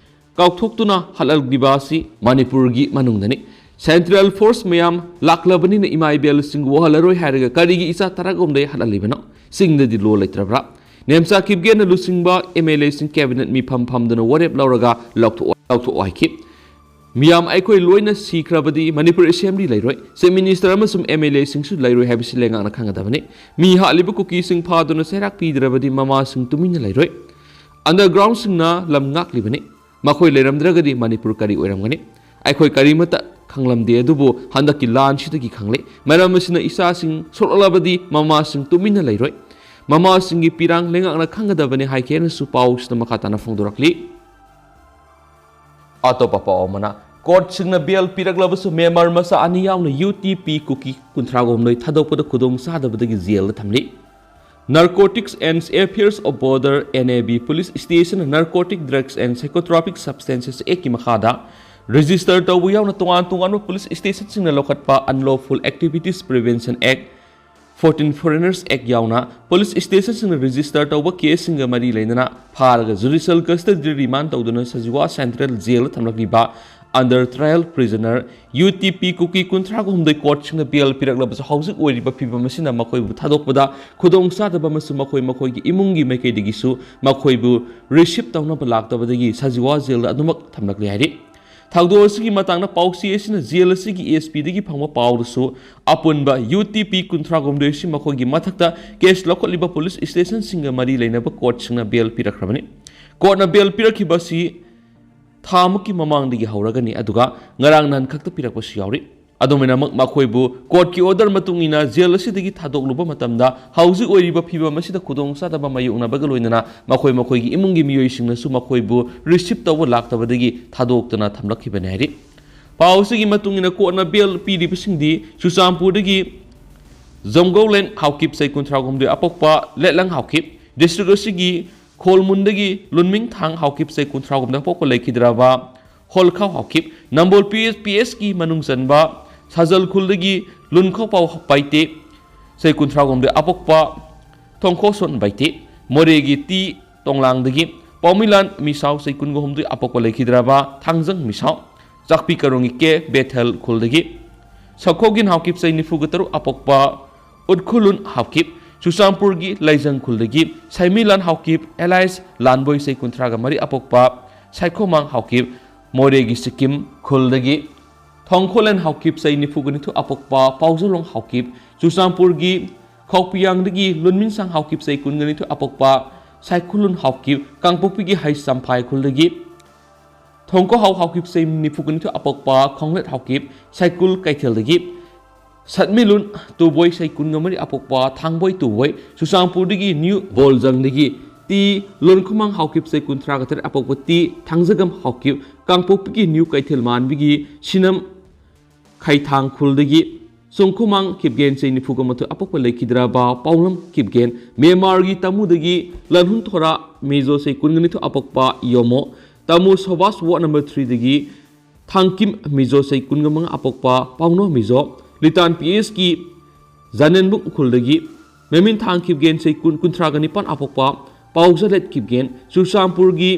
ꯀꯥꯎꯊꯣꯛꯇꯨꯅ ꯍꯜꯂꯛꯂꯤꯕ ꯑꯁꯤ ꯃꯅꯤꯄꯨꯔꯒꯤ ꯃꯅꯨꯡꯗꯅꯤ꯫ ꯁꯦꯟꯇ꯭ꯔꯦꯜ ꯐꯣꯔꯁ ꯃꯌꯥꯝ ꯂꯥꯛꯂꯕꯅꯤꯅ ꯏꯃꯥ ꯏꯕꯦꯜꯁꯤꯡ ꯋꯥꯍꯜꯂꯔꯣꯏ ꯍꯥꯏꯔꯒ ꯀꯔꯤꯒꯤ ꯏꯆꯥ ꯇꯔꯥꯒ ꯍꯨꯝꯗꯣꯏ ꯍꯜꯍꯜꯂꯤꯕꯅꯣ? ꯆꯤꯡꯗꯗꯤ ꯂꯣ ꯂꯩꯇ꯭ꯔꯕ꯭ꯔꯥ? ꯅꯦꯝꯆꯥ ꯀꯤꯞꯒꯦꯟꯅ ꯂꯨꯆꯤꯡꯕ ꯑꯦꯝ ꯑꯦꯜ ꯑꯦꯁꯤꯡ ꯀꯦꯕꯤꯅꯦꯠ ꯃꯤꯐꯝ ꯐꯝꯗꯨꯅ ꯋꯥꯔꯦꯞ ꯂꯧꯔꯒ ꯂꯧꯊꯣꯛꯑꯣ, ꯂꯧꯊꯣꯛꯑꯣ ꯍꯥꯏꯈꯤ꯫ ꯃꯤꯌꯥꯝ ꯑꯩꯈꯣꯏ ꯂꯣꯏꯅ ꯁꯤꯈ꯭ꯔꯕꯗꯤ ꯃꯅꯤꯄꯨꯔ ꯑꯦꯁꯦꯝꯕ꯭ꯂꯤ ꯂꯩꯔꯣꯏ, ꯆꯤꯐ ꯃꯤꯅꯤꯁꯇꯔ ꯑꯃꯁꯨꯡ ꯑꯦꯝ ꯑꯦꯜ ꯑꯦꯁꯤꯡꯁꯨ ꯂꯩꯔꯣꯏ ꯍꯥꯏꯕꯁꯤ ꯂꯩꯉꯥꯛꯅ ꯈꯪꯒꯗꯕꯅꯤ꯫ ꯃꯤ ꯍꯥꯠꯂꯤꯕ ꯀꯨꯀꯤꯁꯤꯡ ꯐꯥꯗꯨꯅ ꯆꯩꯔꯥꯛ ꯄꯤꯗ꯭ꯔꯕꯗꯤ ꯃꯃꯥꯁꯤꯡ ꯇꯨꯃꯤꯟꯅ ꯂꯩꯔꯣꯏ꯫ ꯑꯟꯗꯔꯒ꯭ꯔꯥꯎꯟꯁꯤꯡꯅ ꯂꯝ ꯉꯥꯛꯂꯤꯕꯅꯤ꯫ ꯃꯈꯣꯏ ꯂꯩꯔꯝꯗ꯭ꯔꯒꯗꯤ ꯃꯅꯤꯄꯨꯔ ꯀꯔꯤ ꯑꯣꯏꯔꯝꯒꯅꯤ? ꯑꯩꯈꯣꯏ ꯀꯔꯤꯃꯠꯇ ꯈꯪꯂꯝꯗꯦ, ꯑꯗꯨꯕꯨ ꯍꯟꯗꯛꯀꯤ ꯂꯥꯟꯁꯤꯗꯒꯤ ꯈꯪꯂꯦ꯫ ꯃꯔꯝ ꯑꯁꯤꯅ ꯏꯆꯥꯁꯤꯡ ꯁꯣꯛꯂꯛꯂꯕꯗꯤ ꯃꯃꯥꯁꯤꯡ ꯇꯨꯃꯤꯟꯅ ꯂꯩꯔꯣꯏ꯫ ꯃꯃꯥꯁꯤꯡꯒꯤ ꯄꯤꯔꯥꯡ ꯂꯩꯉꯥꯛꯅ ꯈꯪꯒꯗꯕꯅꯤ ꯍꯥꯏꯈꯤ ꯍꯥꯏꯅꯁꯨ ꯄꯥꯎꯁꯤꯗ ꯃꯈꯥ ꯇꯥꯅ ꯐꯣꯡꯗꯣꯔꯛꯂꯤ꯫ ꯑꯇꯣꯞꯄ ꯄꯥꯎ ꯑꯃꯅ, ꯀꯣꯔꯠꯁꯤꯡꯅ ꯕꯦꯜ ꯄꯤꯔꯛꯂꯕꯁꯨ ꯃ꯭ꯌꯥꯟꯃꯥꯔ ꯃꯆꯥ ꯑꯅꯤ ꯌꯥꯎꯅ ꯌꯨ ꯇꯤ ꯄꯤ ꯀꯨꯀꯤ ꯀꯨꯟꯊ꯭ꯔꯥꯒ ꯍꯨꯝꯗꯣꯏ ꯊꯥꯗꯣꯛꯄꯗ ꯈꯨꯗꯣꯡ ꯆꯥꯗꯕꯗꯒꯤ ꯖꯦꯜꯗ ꯊꯝꯂꯤ꯫ Narcotics and Affairs of Border, N A B, police ꯁ꯭ꯇꯦꯁꯟꯅ Narcotic Drugs and Psychotropic Substances Actꯀꯤ ꯃꯈꯥꯗ ꯔꯦꯖꯤꯁꯇꯔ ꯇꯧꯕ ꯌꯥꯎꯅ ꯇꯣꯉꯥꯟ ꯇꯣꯉꯥꯟꯕ ꯄꯨꯂꯤꯁ ꯁ꯭ꯇꯦꯁꯟꯁꯤꯡꯅ ꯂꯧꯈꯠꯄ Unlawful Activities Prevention Act, Foreign Foreigners Act ꯌꯥꯎꯅ ꯄꯨꯂꯤꯁ ꯁ꯭ꯇꯦꯁꯟꯁꯤꯡꯅ ꯔꯦꯖꯤꯁꯇꯔ ꯇꯧꯕ ꯀꯦꯁꯁꯤꯡꯒ ꯃꯔꯤ ꯂꯩꯅꯅ ꯐꯥꯔꯒ ꯖꯨꯗꯤꯁꯤꯌꯦꯜ ꯀꯁꯇꯗꯤꯗ ꯔꯤꯃꯥꯟ ꯇꯧꯗꯨꯅ ꯁꯖꯤꯋꯥ ꯁꯦꯟꯇ꯭ꯔꯦꯜ ꯖꯦꯜꯗ ꯊꯝꯂꯛꯂꯤꯕ under trial prisoner, UTP ꯀꯨꯀꯤ ꯀꯨꯟꯊ꯭ꯔꯥꯒ ꯍꯨꯝꯗꯣꯏ ꯀꯣꯔꯠꯁꯤꯡꯅ ꯕꯦꯜ ꯄꯤꯔꯛꯂꯕꯁꯨ ꯍꯧꯖꯤꯛ ꯑꯣꯏꯔꯤꯕ ꯐꯤꯕꯝ ꯑꯁꯤꯅ ꯃꯈꯣꯏꯕꯨ ꯊꯥꯗꯣꯛꯄꯗ ꯈꯨꯗꯣꯡꯆꯥꯗꯕ ꯑꯃꯁꯨꯡ ꯃꯈꯣꯏ ꯃꯈꯣꯏꯒꯤ ꯏꯃꯨꯡꯒꯤ ꯃꯥꯏꯀꯩꯗꯒꯤꯁꯨ ꯃꯈꯣꯏꯕꯨ ꯔꯤꯁꯤꯞ ꯇꯧꯅꯕ ꯂꯥꯛꯇꯕꯗꯒꯤ ꯁꯖꯤꯋꯥ ꯖꯦꯜꯗ ꯑꯗꯨꯃꯛ ꯊꯝꯂꯛꯂꯤ ꯍꯥꯏꯔꯤ꯫ ꯊꯧꯗꯣꯛ ꯑꯁꯤꯒꯤ ꯃꯇꯥꯡꯗ ꯄꯥꯎꯆꯦ ꯑꯁꯤꯅ ꯖꯦꯜ ꯑꯁꯤꯒꯤ SP ꯗꯒꯤ ꯐꯪꯕ ꯄꯥꯎꯗꯁꯨ ꯑꯄꯨꯟꯕ UTP ꯀꯨꯟꯊ꯭ꯔꯥꯒ ꯍꯨꯝꯗꯣꯏ ꯑꯁꯤ ꯃꯈꯣꯏꯒꯤ ꯃꯊꯛꯇ ꯀꯦꯁ ꯂꯧꯈꯠꯂꯤꯕ ꯄꯨꯂꯤꯁ ꯁ꯭ꯇꯦꯁꯟꯁꯤꯡꯒ ꯃꯔꯤ ꯂꯩꯅꯕ ꯀꯣꯔꯠꯁꯤꯡꯅ ꯕꯦꯜ ꯄꯤꯔꯛꯈ꯭ꯔꯕꯅꯤ꯫ ꯀꯣꯔꯠꯅ ꯕꯦꯜ ꯄꯤꯔꯛꯈꯤꯕ ꯑꯁꯤ ꯊꯥ ꯑꯃꯒꯤ ꯃꯃꯥꯡꯗꯒꯤ ꯍꯧꯔꯒꯅꯤ, ꯑꯗꯨꯒ ꯉꯔꯥꯡ ꯅꯍꯥꯟ ꯈꯛꯇ ꯄꯤꯔꯛꯄꯁꯨ ꯌꯥꯎꯔꯤ꯫ ꯑꯗꯨꯝ ꯑꯣꯏꯅꯃꯛ, ꯃꯈꯣꯏꯕꯨ ꯀꯣꯔꯠꯀꯤ ꯑꯣꯔꯗꯔ ꯃꯇꯨꯡ ꯏꯟꯅ ꯖꯦꯜ ꯑꯁꯤꯗꯒꯤ ꯊꯥꯗꯣꯛꯂꯨꯕ ꯃꯇꯝꯗ ꯍꯧꯖꯤꯛ ꯑꯣꯏꯔꯤꯕ ꯐꯤꯕꯝ ꯑꯁꯤꯗ ꯈꯨꯗꯣꯡꯆꯥꯗꯕ ꯃꯥꯌꯣꯛꯅꯕꯒ ꯂꯣꯏꯅꯅ ꯃꯈꯣꯏ ꯃꯈꯣꯏꯒꯤ ꯏꯃꯨꯡꯒꯤ ꯃꯤꯑꯣꯏꯁꯤꯡꯅꯁꯨ ꯃꯈꯣꯏꯕꯨ ꯔꯤꯁꯤꯞ ꯇꯧꯕ ꯂꯥꯛꯇꯕꯗꯒꯤ ꯊꯥꯗꯣꯛꯇꯅ ꯊꯝꯂꯛꯈꯤꯕꯅꯤ ꯍꯥꯏꯔꯤ꯫ ꯄꯥꯎ ꯑꯁꯤꯒꯤ ꯃꯇꯨꯡ ꯏꯟꯅ, ꯀꯣꯔꯠꯅ ꯕꯦꯜ ꯄꯤꯔꯤꯕꯁꯤꯡꯗꯤ ꯆꯨꯔꯆꯥꯟꯄꯨꯔꯗꯒꯤ ꯖꯝꯒꯧꯂꯦꯟ ꯍꯥꯎꯀꯤꯞ ꯆꯍꯤ ꯀꯨꯟꯊ꯭ꯔꯥ ꯍꯨꯝꯗꯣꯏ ꯑꯄꯣꯛꯄ ꯂꯦꯠꯂꯪ ꯍꯥꯎꯀꯤꯞ, ꯗꯤꯁꯇ꯭ꯔꯤꯛ ꯑꯁꯤꯒꯤ ꯈꯣꯜꯃꯨꯟꯗꯒꯤ ꯂꯨꯟꯃꯤꯡꯊꯥꯡ ꯍꯥꯎꯀꯤꯞ ꯆꯍꯤ ꯀꯨꯟꯊ꯭ꯔꯥ ꯍꯨꯝꯗꯣꯏ ꯑꯄꯣꯛꯄ ꯂꯩꯈꯤꯗ꯭ꯔꯕ ꯍꯣꯜꯈꯥꯎ ꯍꯥꯎꯀꯤꯞ, ꯅꯝꯕꯣꯜ PS, PS ꯀꯤ ꯃꯅꯨꯡ ꯆꯟꯕ ꯁꯥꯖꯜ ꯈꯨꯜꯗꯒꯤ ꯂꯨꯟꯈꯣꯄꯥꯎ ꯄꯥꯏꯇꯦ, ꯆꯍꯤ ꯀꯨꯟꯊ꯭ꯔꯥ ꯍꯨꯝꯗꯣꯏ ꯑꯄꯣꯛꯄ ꯊꯣꯡꯈꯣꯁꯣꯟ ꯕꯥꯏꯇꯦ, ꯃꯣꯔꯦꯒꯤ ꯇꯤ ꯇꯣꯡꯂꯥꯡꯗꯒꯤ ꯄꯥꯎꯃꯤꯂꯥꯟ ꯃꯤꯁꯥꯎ, ꯆꯍꯤ ꯀꯨꯟꯒ ꯍꯨꯝꯗꯣꯏ ꯑꯄꯣꯛꯄ ꯂꯩꯈꯤꯗ꯭ꯔꯕ ꯊꯥꯡꯖꯪ ꯃꯤꯁꯥꯎ, ꯆꯥꯛꯄꯤ ꯀꯔꯣꯡꯒꯤ ꯀꯦ ꯕꯦꯊꯦꯜ ꯈꯨꯜꯗꯒꯤ ꯁꯈꯣꯒꯤꯟ ꯍꯥꯎꯀꯤꯞ, ꯆꯍꯤ ꯅꯤꯐꯨꯒ ꯇꯔꯨꯛ ꯑꯄꯣꯛꯄ ꯎꯠꯈꯨꯂꯨꯟ ꯍꯥꯎꯀꯤꯞ, ꯆꯨꯔꯆꯥꯟꯄꯨꯔꯒꯤ ꯂꯩꯖꯪ ꯈꯨꯜꯗꯒꯤ ꯁꯩꯃꯤꯂꯥꯟ ꯍꯥꯎꯀꯤꯞ, ꯑꯦꯂꯥꯏꯁ ꯂꯥꯟꯕꯣꯏ, ꯆꯍꯤ ꯀꯨꯟꯊ꯭ꯔꯥꯒ ꯃꯔꯤ ꯑꯄꯣꯛꯄ ꯁꯥꯏꯈꯣꯃꯥꯡ ꯍꯥꯎꯀꯤꯞ, ꯃꯣꯔꯦꯒꯤ ꯁꯤꯛꯀꯤꯝ ꯈꯨꯜꯗꯒꯤ ꯊꯣꯡꯈꯣꯂꯦꯟ ꯍꯥꯎꯀꯤꯞ, ꯆꯍꯤ ꯅꯤꯐꯨꯒ ꯅꯤꯊꯣꯏ ꯑꯄꯣꯛꯄ ꯄꯥꯎꯖꯂꯣꯡ ꯍꯥꯎꯀꯤꯞ, ꯆꯨꯔꯆꯥꯟꯄꯨꯔꯒꯤ ꯈꯧꯄꯤꯌꯥꯡꯗꯒꯤ ꯂꯨꯟꯃꯤꯟꯁꯥꯡ ꯍꯥꯎꯀꯤꯞ, ꯆꯍꯤ ꯀꯨꯟꯒ ꯅꯤꯊꯣꯏ ꯑꯄꯣꯛꯄ ꯁꯥꯏꯈꯨꯂꯨꯟ ꯍꯥꯎꯀꯤꯞ, ꯀꯥꯡꯄꯣꯛꯄꯤꯒꯤ ꯍꯩꯁ ꯆꯝꯐꯥꯏ ꯈꯨꯜꯗꯒꯤ ꯊꯣꯡꯀꯣꯍꯥꯎ ꯍꯥꯎꯀꯤꯞ, ꯆꯍꯤ ꯅꯤꯐꯨꯒ ꯅꯤꯊꯣꯏ ꯑꯄꯣꯛꯄ ꯈꯣꯡꯂꯦꯠ ꯍꯥꯎꯀꯤꯞ, ꯁꯥꯏꯀꯨꯜ ꯀꯩꯊꯦꯜꯗꯒꯤ ꯁꯠꯃꯤꯂꯨꯟ ꯇꯨꯕꯣꯏ, ꯆꯍꯤ ꯀꯨꯟꯒ ꯃꯔꯤ ꯑꯄꯣꯛꯄ ꯊꯥꯡꯕꯣꯏ ꯇꯨꯕꯣꯏ, ꯆꯨꯔꯆꯥꯟꯄꯨꯔꯗꯒꯤ ꯅ꯭ꯌꯨ ꯕꯣꯜꯖꯪꯗꯒꯤ ꯇꯤ ꯂꯣꯟꯈꯨꯃꯥꯡ ꯍꯥꯎꯀꯤꯞ, ꯆꯍꯤ ꯀꯨꯟꯊ꯭ꯔꯥꯒ ꯇꯔꯦꯠ ꯑꯄꯣꯛꯄ ꯇꯤ ꯊꯥꯡꯖꯒꯝ ꯍꯥꯎꯀꯤꯞ, ꯀꯥꯡꯄꯣꯛꯄꯤꯒꯤ ꯅ꯭ꯌꯨ ꯀꯩꯊꯦꯜ ꯃꯥꯟꯕꯤꯒꯤ ꯁꯤꯅꯝ ꯈꯩꯊꯥꯡ ꯈꯨꯜꯗꯒꯤ ꯆꯣꯡꯈꯨꯃꯥꯡ ꯀꯤꯞꯒꯦꯟ, ꯆꯍꯤ ꯅꯤꯐꯨꯒ ꯃꯥꯊꯣꯏ ꯑꯄꯣꯛꯄ ꯂꯩꯈꯤꯗ꯭ꯔꯕ ꯄꯥꯎꯂꯝ ꯀꯤꯞꯒꯦꯟ, ꯃ꯭ꯌꯥꯟꯃꯥꯔꯒꯤ ꯇꯥꯃꯨꯗꯒꯤ ꯂꯟꯍꯨꯟ ꯊꯣꯔꯥ ꯃꯤꯖꯣ, ꯆꯍꯤ ꯀꯨꯟꯒ ꯅꯤꯊꯣꯏ ꯑꯄꯣꯛꯄ ꯌꯣꯃꯣ, ꯇꯥꯃꯨ ꯁꯣꯕꯥꯁ ꯋꯥꯔꯗ ꯅꯝꯕꯔ ꯊ꯭ꯔꯤꯗꯒꯤ ꯊꯥꯡꯀꯤꯝ ꯃꯤꯖꯣ, ꯆꯍꯤ ꯀꯨꯟꯒ ꯃꯉꯥ ꯑꯄꯣꯛꯄ ꯄꯥꯎꯅꯣ ꯃꯤꯖꯣ, ꯂꯤꯇꯥꯟ PS ꯀꯤ ꯖꯥꯅꯦꯟꯕꯨꯛ ꯎꯈ꯭ꯔꯨꯜꯗꯒꯤ ꯃꯦꯃꯤꯟ ꯊꯥꯡ ꯀꯤꯞꯒꯦꯟ, ꯆꯍꯤ ꯀꯨꯟ, ꯀꯨꯟꯊ꯭ꯔꯥꯒ ꯅꯤꯄꯥꯟ ꯑꯄꯣꯛꯄ ꯄꯥꯎꯖꯂꯦꯠ ꯀꯤꯞꯒꯦꯟ, ꯆꯨꯔꯆꯥꯟꯄꯨꯔꯒꯤ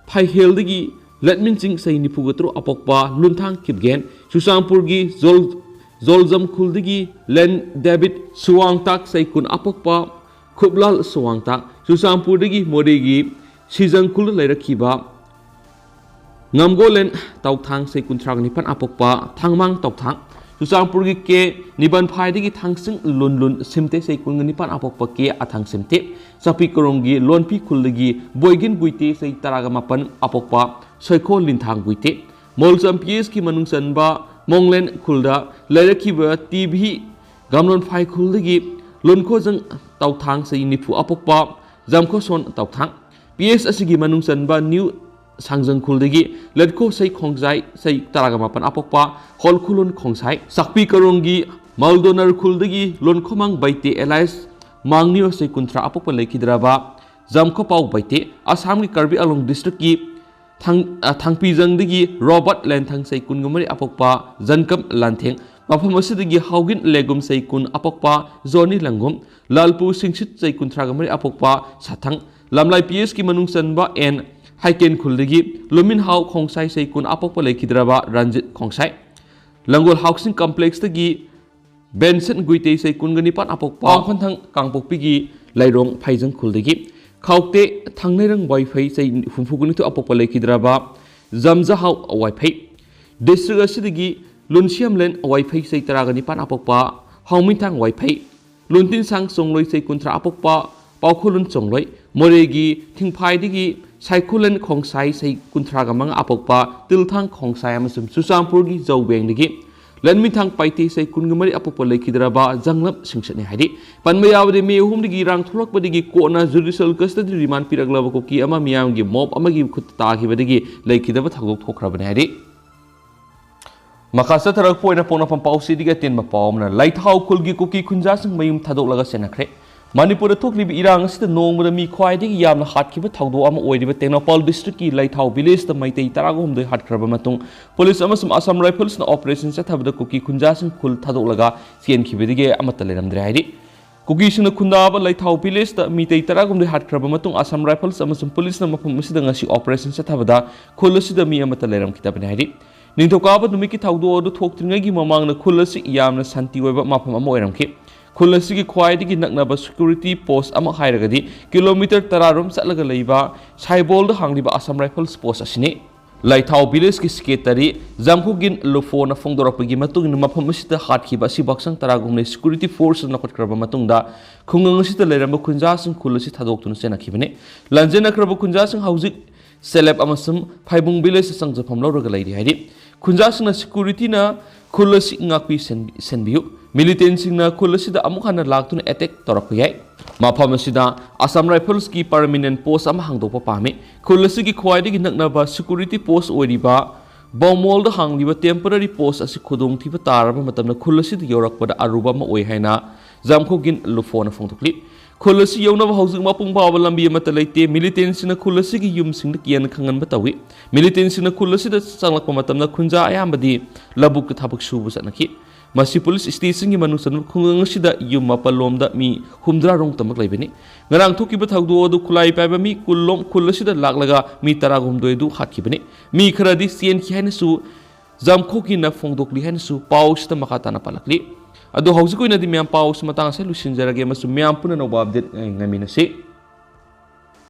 ꯐꯥꯏꯍꯦꯜꯗꯒꯤ ꯂꯠꯃꯤꯟ ꯁꯤꯡ ꯆꯍꯤ ꯅꯤꯐꯨꯒ ꯇꯔꯨꯛ ꯑꯄꯣꯛꯄ ꯂꯨꯟꯊꯥꯡ ꯈꯤꯞꯒꯦꯟ, ꯆꯨꯔꯆꯥꯟꯄꯨꯔꯒꯤ ꯖꯣꯜ-, ꯖꯣꯜꯖꯝ ꯈꯨꯜꯗꯒꯤ ꯂꯦꯟ ꯗꯦꯕꯤꯠ ꯁꯨꯋꯥꯡꯇꯥꯛ ꯆꯍꯤ ꯀꯨꯟ ꯑꯄꯣꯛꯄ ꯈꯨꯞꯂꯥꯜ ꯁꯨꯋꯥꯡꯇꯥꯛ, ꯆꯨꯔꯆꯥꯟꯄꯨꯔꯗꯒꯤ ꯃꯣꯔꯦꯒꯤ ꯁꯤꯖꯪ ꯈꯨꯜꯗ ꯂꯩꯔꯛꯈꯤꯕ ꯉꯝꯒꯣꯂꯦꯟ ꯇꯧꯊꯥꯡ ꯆꯍꯤ ꯀꯨꯟꯊ꯭ꯔꯥꯒ ꯅꯤꯄꯥꯟ ꯑꯄꯣꯛꯄ ꯊꯥꯡꯃꯥꯡ ꯇꯧꯊꯥꯡ, ꯆꯨꯔꯆꯥꯟꯄꯨꯔꯒꯤ ꯀꯦ ꯅꯤꯕꯟꯐꯥꯏꯗꯒꯤ ꯊꯥꯡꯁꯤꯡ ꯂꯨꯟ ꯂꯨꯟ ꯁꯤꯝꯇꯦ ꯆꯍꯤ ꯀꯨꯟꯒ ꯅꯤꯄꯥꯟ ꯑꯄꯣꯛꯄ ꯀꯦ ꯑꯊꯥꯡ ꯁꯤꯝꯇꯦ, ꯆꯥꯛꯄꯤ ꯀꯣꯔꯣꯡꯒꯤ ꯂꯣꯟꯄꯤ ꯈꯨꯜꯗꯒꯤ ꯕꯣꯏꯒꯤꯟ ꯒꯨꯏꯇꯦ ꯆꯍꯤ ꯇꯔꯥꯒ ꯃꯥꯄꯟ ꯑꯄꯣꯛꯄ ꯁꯣꯏꯈꯣ ꯂꯤꯟꯊꯥꯡ ꯒꯨꯏꯇꯦ, ꯃꯣꯜꯆꯝ ꯄꯤ ꯑꯦꯁꯀꯤ ꯃꯅꯨꯡ ꯆꯟꯕ ꯃꯣꯡꯂꯦꯟ ꯈꯨꯜꯗ ꯂꯩꯔꯛꯈꯤꯕ ꯇꯤ ꯚꯤ ꯒꯥꯝꯂꯣꯟꯐꯥꯏ ꯈꯨꯜꯗꯒꯤ ꯂꯨꯟꯈꯣꯖꯪ ꯇꯧꯊꯥꯡ ꯆꯍꯤ ꯅꯤꯐꯨ ꯑꯄꯣꯛꯄ ꯖꯝꯈꯣꯁꯣꯟ ꯇꯧꯊꯥꯡ, ꯄꯤ ꯑꯦꯁ ꯑꯁꯤꯒꯤ ꯃꯅꯨꯡ ꯆꯟꯕ ꯅ꯭ꯌꯨ ꯁꯥꯡꯖꯪ ꯈꯨꯜꯗꯒꯤ ꯂꯠꯈꯣ ꯁꯩ ꯈꯣꯡꯖꯥꯏ ꯆꯍꯤ ꯇꯔꯥꯒ ꯃꯥꯄꯟ ꯑꯄꯣꯛꯄ ꯍꯣꯜꯈꯨꯂꯨꯟ ꯈꯣꯡꯁꯥꯏ, ꯆꯥꯛꯄꯤ ꯀꯔꯣꯡꯒꯤ ꯃꯜꯗꯣꯅꯔ ꯈꯨꯜꯗꯒꯤ ꯂꯣꯟꯈꯣꯃꯥꯡ ꯕꯩꯇꯦ ꯑꯦꯂꯥꯏꯁ ꯃꯥꯡꯅꯤꯌꯣ ꯆꯍꯤ ꯀꯨꯟꯊ꯭ꯔꯥ ꯑꯄꯣꯛꯄ ꯂꯩꯈꯤꯗ꯭ꯔꯕ ꯖꯝꯈꯣꯄꯥꯎ ꯕꯩꯇꯦ, ꯑꯁꯥꯝꯒꯤ ꯀꯥꯔꯕꯤ ꯑꯂꯣꯡ ꯗꯤꯁꯇ꯭ꯔꯤꯛꯀꯤ ꯊꯥꯡ-, ꯑ, ꯊꯥꯡꯄꯤꯖꯪꯗꯒꯤ ꯔꯣꯕꯔꯠ ꯂꯦꯟꯊꯪ ꯆꯍꯤ ꯀꯨꯟꯒ ꯃꯔꯤ ꯑꯄꯣꯛꯄ ꯖꯟꯀꯝ ꯂꯥꯟꯊꯦꯡ, ꯃꯐꯝ ꯑꯁꯤꯗꯒꯤ ꯍꯥꯎꯒꯤꯟ ꯂꯦꯒꯨꯝ ꯆꯍꯤ ꯀꯨꯟ ꯑꯄꯣꯛꯄ ꯖꯣꯅꯤ ꯂꯪꯒꯨꯝ, ꯂꯥꯜꯄꯨ ꯁꯤꯡꯁꯤꯠ ꯆꯍꯤ ꯀꯨꯟꯊ꯭ꯔꯥꯒ ꯃꯔꯤ ꯑꯄꯣꯛꯄ ꯁꯥꯊꯪ, ꯂꯝꯂꯥꯏ ꯄꯤ ꯑꯦꯁꯀꯤ ꯃꯅꯨꯡ ꯆꯟꯕ ꯑꯦꯟ ꯍꯥꯏꯀꯦꯟ ꯈꯨꯜꯗꯒꯤ ꯂꯨꯃꯤꯟꯍꯥꯎ ꯈꯣꯡꯁꯥꯏ ꯆꯍꯤ ꯀꯨꯟ ꯑꯄꯣꯛꯄ ꯂꯩꯈꯤꯗ꯭ꯔꯕ ꯔꯟꯖꯤꯠ ꯈꯣꯡꯁꯥꯏ, ꯂꯪꯒꯣꯜ ꯍꯥꯎꯁꯤꯡ ꯀꯝꯄ꯭ꯂꯦꯛꯁꯇꯒꯤ ꯕꯦꯟꯁꯟ ꯒꯨꯏꯇꯦ ꯆꯍꯤ ꯀꯨꯟꯒ ꯅꯤꯄꯥꯟ ꯑꯄꯣꯛꯄ ꯄꯥꯎꯈꯣꯟꯊꯪ ꯀꯥꯡꯄꯣꯛꯄꯤꯒꯤ ꯂꯩꯔꯣꯡ ꯐꯩꯖꯪ ꯈꯨꯜꯗꯒꯤ ꯈꯥꯎꯇꯦ ꯊꯥꯡꯅꯩꯔꯪ ꯋꯥꯏꯐꯩ ꯆꯍꯤ ꯍꯨꯝꯐꯨꯒ ꯅꯤꯊꯣꯏ ꯑꯄꯣꯛꯄ ꯂꯩꯈꯤꯗ꯭ꯔꯕ ꯖꯝꯖꯍꯥꯎ ꯋꯥꯏꯐꯩ, ꯗꯤꯁꯇ꯭ꯔꯤꯛ ꯑꯁꯤꯗꯒꯤ ꯂꯨꯟꯁꯤꯌꯝꯂꯦꯟ ꯋꯥꯏꯐꯩ ꯆꯍꯤ ꯇꯔꯥꯒ ꯅꯤꯄꯥꯟ ꯑꯄꯣꯛꯄ ꯍꯥꯎꯃꯤꯊꯥꯡ ꯋꯥꯏꯐꯩ, ꯂꯨꯟꯇꯤꯟꯁꯥꯡ ꯆꯣꯡꯂꯣꯏ ꯆꯍꯤ ꯀꯨꯟꯊ꯭ꯔꯥ ꯑꯄꯣꯛꯄ ꯄꯥꯎꯈꯨꯂꯨꯟ ꯆꯣꯡꯂꯣꯏ, ꯃꯣꯔꯦꯒꯤ ꯊꯤꯡꯐꯥꯏꯗꯒꯤ ꯁꯥꯏꯈꯨꯂꯟ ꯈꯣꯡꯁꯥꯏ ꯆꯍꯤ ꯀꯨꯟꯊ꯭ꯔꯥꯒ ꯃꯉꯥ ꯑꯄꯣꯛꯄ ꯇꯤꯜꯊꯥꯡ ꯈꯣꯡꯁꯥꯏ ꯑꯃꯁꯨꯡ ꯆꯨꯔꯆꯥꯟꯄꯨꯔꯒꯤ ꯖꯧꯕꯦꯡꯗꯒꯤ ꯂꯟꯃꯤꯊꯥꯡ ꯄꯥꯏꯇꯦ ꯆꯍꯤ ꯀꯨꯟꯒ ꯃꯔꯤ ꯑꯄꯣꯛꯄ ꯂꯩꯈꯤꯗ꯭ꯔꯕ ꯖꯪꯂꯝ ꯁꯤꯡꯁꯠꯅꯤ ꯍꯥꯏꯔꯤ꯫ ꯄꯟꯕ ꯌꯥꯕꯗꯤ ꯃꯤ ꯑꯍꯨꯝꯗꯒꯤ ꯏꯔꯥꯡ ꯊꯣꯛꯂꯛꯄꯗꯒꯤ ꯀꯣꯟꯅ ꯖꯨꯗꯤꯁꯤꯌꯦꯜ ꯀꯁꯇꯗꯤ ꯔꯤꯃꯥꯟ ꯄꯤꯔꯛꯂꯕ ꯀꯨꯀꯤ ꯑꯃ ꯃꯤꯌꯥꯝꯒꯤ ꯃꯣꯞ ꯑꯃꯒꯤ ꯈꯨꯠꯇ ꯇꯥꯈꯤꯕꯗꯒꯤ ꯂꯩꯈꯤꯗꯕ ꯊꯧꯗꯣꯛ ꯊꯣꯛꯈ꯭ꯔꯕꯅꯤ ꯍꯥꯏꯔꯤ꯫ ꯃꯈꯥ ꯆꯠꯊꯔꯛꯄ ꯑꯣꯏꯅ ꯄꯣꯛꯅꯐꯝ ꯄꯥꯎꯆꯦꯗꯒꯤ ꯑꯇꯦꯟꯕ ꯄꯥꯎ ꯑꯃꯅ, ꯂꯩꯊꯥꯎ ꯈꯨꯜꯒꯤ ꯀꯨꯀꯤ ꯈꯨꯟꯖꯥꯁꯤꯡ ꯃꯌꯨꯝ ꯊꯥꯗꯣꯛꯂꯒ ꯆꯦꯟꯅꯈ꯭ꯔꯦ꯫ ꯃꯅꯤꯄꯨꯔꯗ ꯊꯣꯛꯂꯤꯕ ꯏꯔꯥꯡ ꯑꯁꯤꯗ ꯅꯣꯡꯃꯗ ꯃꯤ ꯈ꯭ꯋꯥꯏꯗꯒꯤ ꯌꯥꯝꯅ ꯍꯥꯠꯈꯤꯕ ꯊꯧꯗꯣꯛ ꯑꯃ ꯑꯣꯏꯔꯤꯕ ꯇꯦꯡꯅꯧꯄꯥꯜ ꯗꯤꯁꯇ꯭ꯔꯤꯛꯀꯤ ꯂꯩꯊꯥꯎ ꯚꯤꯂꯦꯖꯇ ꯃꯩꯇꯩ ꯇꯔꯥꯒ ꯍꯨꯝꯗꯣꯏ ꯍꯥꯠꯈ꯭ꯔꯕ ꯃꯇꯨꯡ, ꯄꯨꯂꯤꯁ ꯑꯃꯁꯨꯡ ꯑꯁꯥꯝ ꯔꯥꯏꯐꯜꯁꯅ ꯑꯣꯄꯔꯦꯁꯟ ꯆꯠꯊꯕꯗ ꯀꯨꯀꯤ ꯈꯨꯟꯖꯥꯁꯤꯡ ꯈꯨꯜ ꯊꯥꯗꯣꯛꯂꯒ ꯆꯦꯟꯈꯤꯕꯗꯒꯤ ꯑꯃꯠꯇ ꯂꯩꯔꯝꯗ꯭ꯔꯦ ꯍꯥꯏꯔꯤ꯫ ꯀꯨꯀꯤꯁꯤꯡꯅ ꯈꯨꯟꯗꯥꯕ ꯂꯩꯊꯥꯎ ꯚꯤꯂꯦꯖꯇ ꯃꯤꯇꯩ ꯇꯔꯥꯍꯨꯝꯗꯣꯏ ꯍꯥꯠꯈ꯭ꯔꯕ ꯃꯇꯨꯡ ꯑꯁꯥꯝ ꯔꯥꯏꯐꯜꯁ ꯑꯃꯁꯨꯡ ꯄꯨꯂꯤꯁꯅ ꯃꯐꯝ ꯑꯁꯤꯗ ꯉꯁꯤ ꯑꯣꯄꯔꯦꯁꯟ ꯆꯠꯊꯕꯗ ꯈꯨꯜ ꯑꯁꯤꯗ ꯃꯤ ꯑꯃꯠꯇ ꯂꯩꯔꯝꯈꯤꯗꯕꯅꯤ ꯍꯥꯏꯔꯤ꯫ ꯅꯤꯡꯊꯧꯀꯥꯕ ꯅꯨꯃꯤꯠꯀꯤ ꯊꯧꯗꯣꯛ ꯑꯗꯨ ꯊꯣꯛꯇ꯭ꯔꯤꯉꯩꯒꯤ ꯃꯃꯥꯡꯗ ꯈꯨꯜ ꯑꯁꯤ ꯌꯥꯝꯅ ꯁꯥꯟꯇꯤ ꯑꯣꯏꯕ ꯃꯐꯝ ꯑꯃ ꯑꯣꯏꯔꯝꯈꯤ꯫ ꯈꯨꯜ ꯑꯁꯤꯒꯤ ꯈ꯭ꯋꯥꯏꯗꯒꯤ ꯅꯛꯅꯕ ꯁꯦꯀ꯭ꯌꯨꯔꯤꯇꯤ ꯄꯣꯁ ꯑꯃ ꯍꯥꯏꯔꯒꯗꯤ ꯀꯤꯂꯣꯃꯤꯇꯔ ꯇꯔꯥ ꯔꯣꯝ ꯆꯠꯂꯒ ꯂꯩꯕ ꯁꯥꯏꯕꯣꯜꯗ ꯍꯥꯡꯂꯤꯕ ꯑꯁꯥꯝ ꯔꯥꯏꯐꯜꯁ ꯄꯣꯁ ꯑꯁꯤꯅꯤ꯫ ꯂꯩꯊꯥꯎ ꯚꯤꯂꯦꯖꯀꯤ ꯁꯦꯀ꯭ꯔꯦꯇꯔꯤ ꯖꯝꯈꯨꯒꯤꯟ ꯂꯨꯐꯣꯅ ꯐꯣꯡꯗꯣꯔꯛꯄꯒꯤ ꯃꯇꯨꯡ ꯏꯟꯅ ꯃꯐꯝ ꯑꯁꯤꯗ ꯍꯥꯠꯈꯤꯕ ꯑꯁꯤꯕꯨ ꯍꯛꯆꯥꯡ ꯇꯔꯥꯒꯨꯝꯂꯦ ꯁꯦꯀ꯭ꯌꯨꯔꯤꯇꯤ ꯐꯣꯔꯁꯅ ꯂꯧꯈꯠꯈ꯭ꯔꯕ ꯃꯇꯨꯡꯗ ꯈꯨꯡꯒꯪ ꯑꯁꯤꯗ ꯂꯩꯔꯝꯕ ꯈꯨꯟꯖꯥꯁꯤꯡ ꯈꯨꯜ ꯑꯁꯤ ꯊꯥꯗꯣꯛꯇꯨꯅ ꯆꯦꯟꯅꯈꯤꯕꯅꯤ꯫ ꯂꯥꯟꯖꯦꯟꯅꯈ꯭ꯔꯕ ꯈꯨꯟꯖꯥꯁꯤꯡ ꯍꯧꯖꯤꯛ ꯁꯦꯂꯦꯞ ꯑꯃꯁꯨꯡ ꯐꯥꯏꯕꯨꯡ ꯚꯤꯂꯦꯖꯇ ꯆꯪꯖꯐꯝ ꯂꯧꯔꯒ ꯂꯩꯔꯤ ꯍꯥꯏꯔꯤ꯫ ꯈꯨꯟꯖꯥꯁꯤꯡꯅ ꯁꯦꯀ꯭ꯌꯨꯔꯤꯇꯤꯅ ꯈꯨꯜ ꯑꯁꯤ ꯉꯥꯛꯄꯤ ꯁꯦꯟ-, ꯁꯦꯟꯕꯤꯌꯨ꯫ ꯃꯤꯂꯤꯇꯦꯟꯁꯤꯡꯅ ꯈꯨꯜ ꯑꯁꯤꯗ ꯑꯃꯨꯛ ꯍꯟꯅ ꯂꯥꯛꯇꯨꯅ ꯑꯦꯇꯦꯛ ꯇꯧꯔꯛꯄ ꯌꯥꯏ꯫ ꯃꯐꯝ ꯑꯁꯤꯗ ꯑꯁꯥꯝ ꯔꯥꯏꯐꯜꯁꯀꯤ ꯄꯔꯃꯤꯅꯦꯟ ꯄꯣꯁ ꯑꯃ ꯍꯥꯡꯗꯣꯛꯄ ꯄꯥꯝꯃꯤ꯫ ꯈꯨꯜ ꯑꯁꯤꯒꯤ ꯈ꯭ꯋꯥꯏꯗꯒꯤ ꯅꯛꯅꯕ ꯁꯦꯀ꯭ꯌꯨꯔꯤꯇꯤ ꯄꯣꯁ ꯑꯣꯏꯔꯤꯕ ꯕꯥꯎꯃꯣꯜꯗ ꯍꯥꯡꯂꯤꯕ ꯇꯦꯝꯄꯔꯔꯤ ꯄꯣꯁ ꯑꯁꯤ ꯈꯨꯗꯣꯡꯊꯤꯕ ꯇꯥꯔꯕ ꯃꯇꯝꯗ ꯈꯨꯜ ꯑꯁꯤꯗ ꯌꯧꯔꯛꯄꯗ ꯑꯔꯨꯕ ꯑꯃ ꯑꯣꯏ ꯍꯥꯏꯅ ꯖꯥꯝꯈꯣꯒꯤꯟ ꯂꯨꯐꯣꯅ ꯐꯣꯡꯗꯣꯛꯂꯤ꯫ ꯈꯨꯜ ꯑꯁꯤ ꯌꯧꯅꯕ ꯍꯧꯖꯤꯛ ꯃꯄꯨꯡ ꯐꯥꯕ ꯂꯝꯕꯤ ꯑꯃꯠꯇ ꯂꯩꯇꯦ꯫ ꯃꯤꯂꯤꯇꯦꯟꯁꯤꯡꯅ ꯈꯨꯜ ꯑꯁꯤꯒꯤ ꯌꯨꯝꯁꯤꯡꯗ ꯀꯤꯍꯟ ꯈꯪꯍꯟꯕ ꯇꯧꯏ꯫ ꯃꯤꯂꯤꯇꯦꯟꯁꯤꯡꯅ ꯈꯨꯜ ꯑꯁꯤꯗ ꯆꯪꯂꯛꯄ ꯃꯇꯝꯗ ꯈꯨꯟꯖꯥ ꯑꯌꯥꯝꯕꯗꯤ ꯂꯧꯕꯨꯛꯇ ꯊꯕꯛ ꯁꯨꯕ ꯆꯠꯅꯈꯤ꯫ ꯃꯁꯤ ꯄꯨꯂꯤꯁ ꯁ꯭ꯇꯦꯁꯟꯒꯤ ꯃꯅꯨꯡ ꯆꯟꯕ ꯈꯨꯡꯒꯪ ꯑꯁꯤꯗ ꯌꯨꯝ ꯃꯥꯄꯜ ꯂꯣꯝꯗ ꯃꯤ ꯍꯨꯝꯗ꯭ꯔꯥ ꯔꯣꯝꯇꯃꯛ ꯂꯩꯕꯅꯤ꯫ ꯉꯔꯥꯡ ꯊꯣꯛꯈꯤꯕ ꯊꯧꯗꯣꯛ ꯑꯗꯨ ꯈꯨꯠꯂꯥꯏ ꯄꯥꯏꯕ ꯃꯤ ꯀꯨꯟ ꯂꯣꯝ ꯈꯨꯜ ꯑꯁꯤꯗ ꯂꯥꯛꯂꯒ ꯃꯤ ꯇꯔꯥꯍꯨꯝꯗꯣꯏ ꯑꯗꯨ ꯍꯥꯠꯈꯤꯕꯅꯤ꯫ ꯃꯤ ꯈꯔꯗꯤ ꯆꯦꯟꯈꯤ ꯍꯥꯏꯅꯁꯨ ꯖꯥꯝꯈꯣꯒꯤꯟꯅ ꯐꯣꯡꯗꯣꯛꯂꯤ ꯍꯥꯏꯅꯁꯨ ꯄꯥꯎ ꯑꯁꯤꯗ ꯃꯈꯥ ꯇꯥꯅ ꯄꯜꯂꯛꯂꯤ꯫ ꯑꯗꯣ ꯍꯧꯖꯤꯛ ꯑꯣꯏꯅꯗꯤ ꯃꯌꯥꯝ ꯄꯥꯎ ꯑꯁꯤ ꯃꯇꯥꯡ ꯑꯁꯤꯗ ꯂꯣꯏꯁꯤꯟꯖꯔꯒꯦ ꯑꯃꯁꯨꯡ ꯃꯌꯥꯝ ꯄꯨꯟꯅ ꯑꯅꯧꯕ ꯑꯞꯗꯦꯠ ꯉꯥꯏꯃꯤꯟꯅꯁꯤ꯫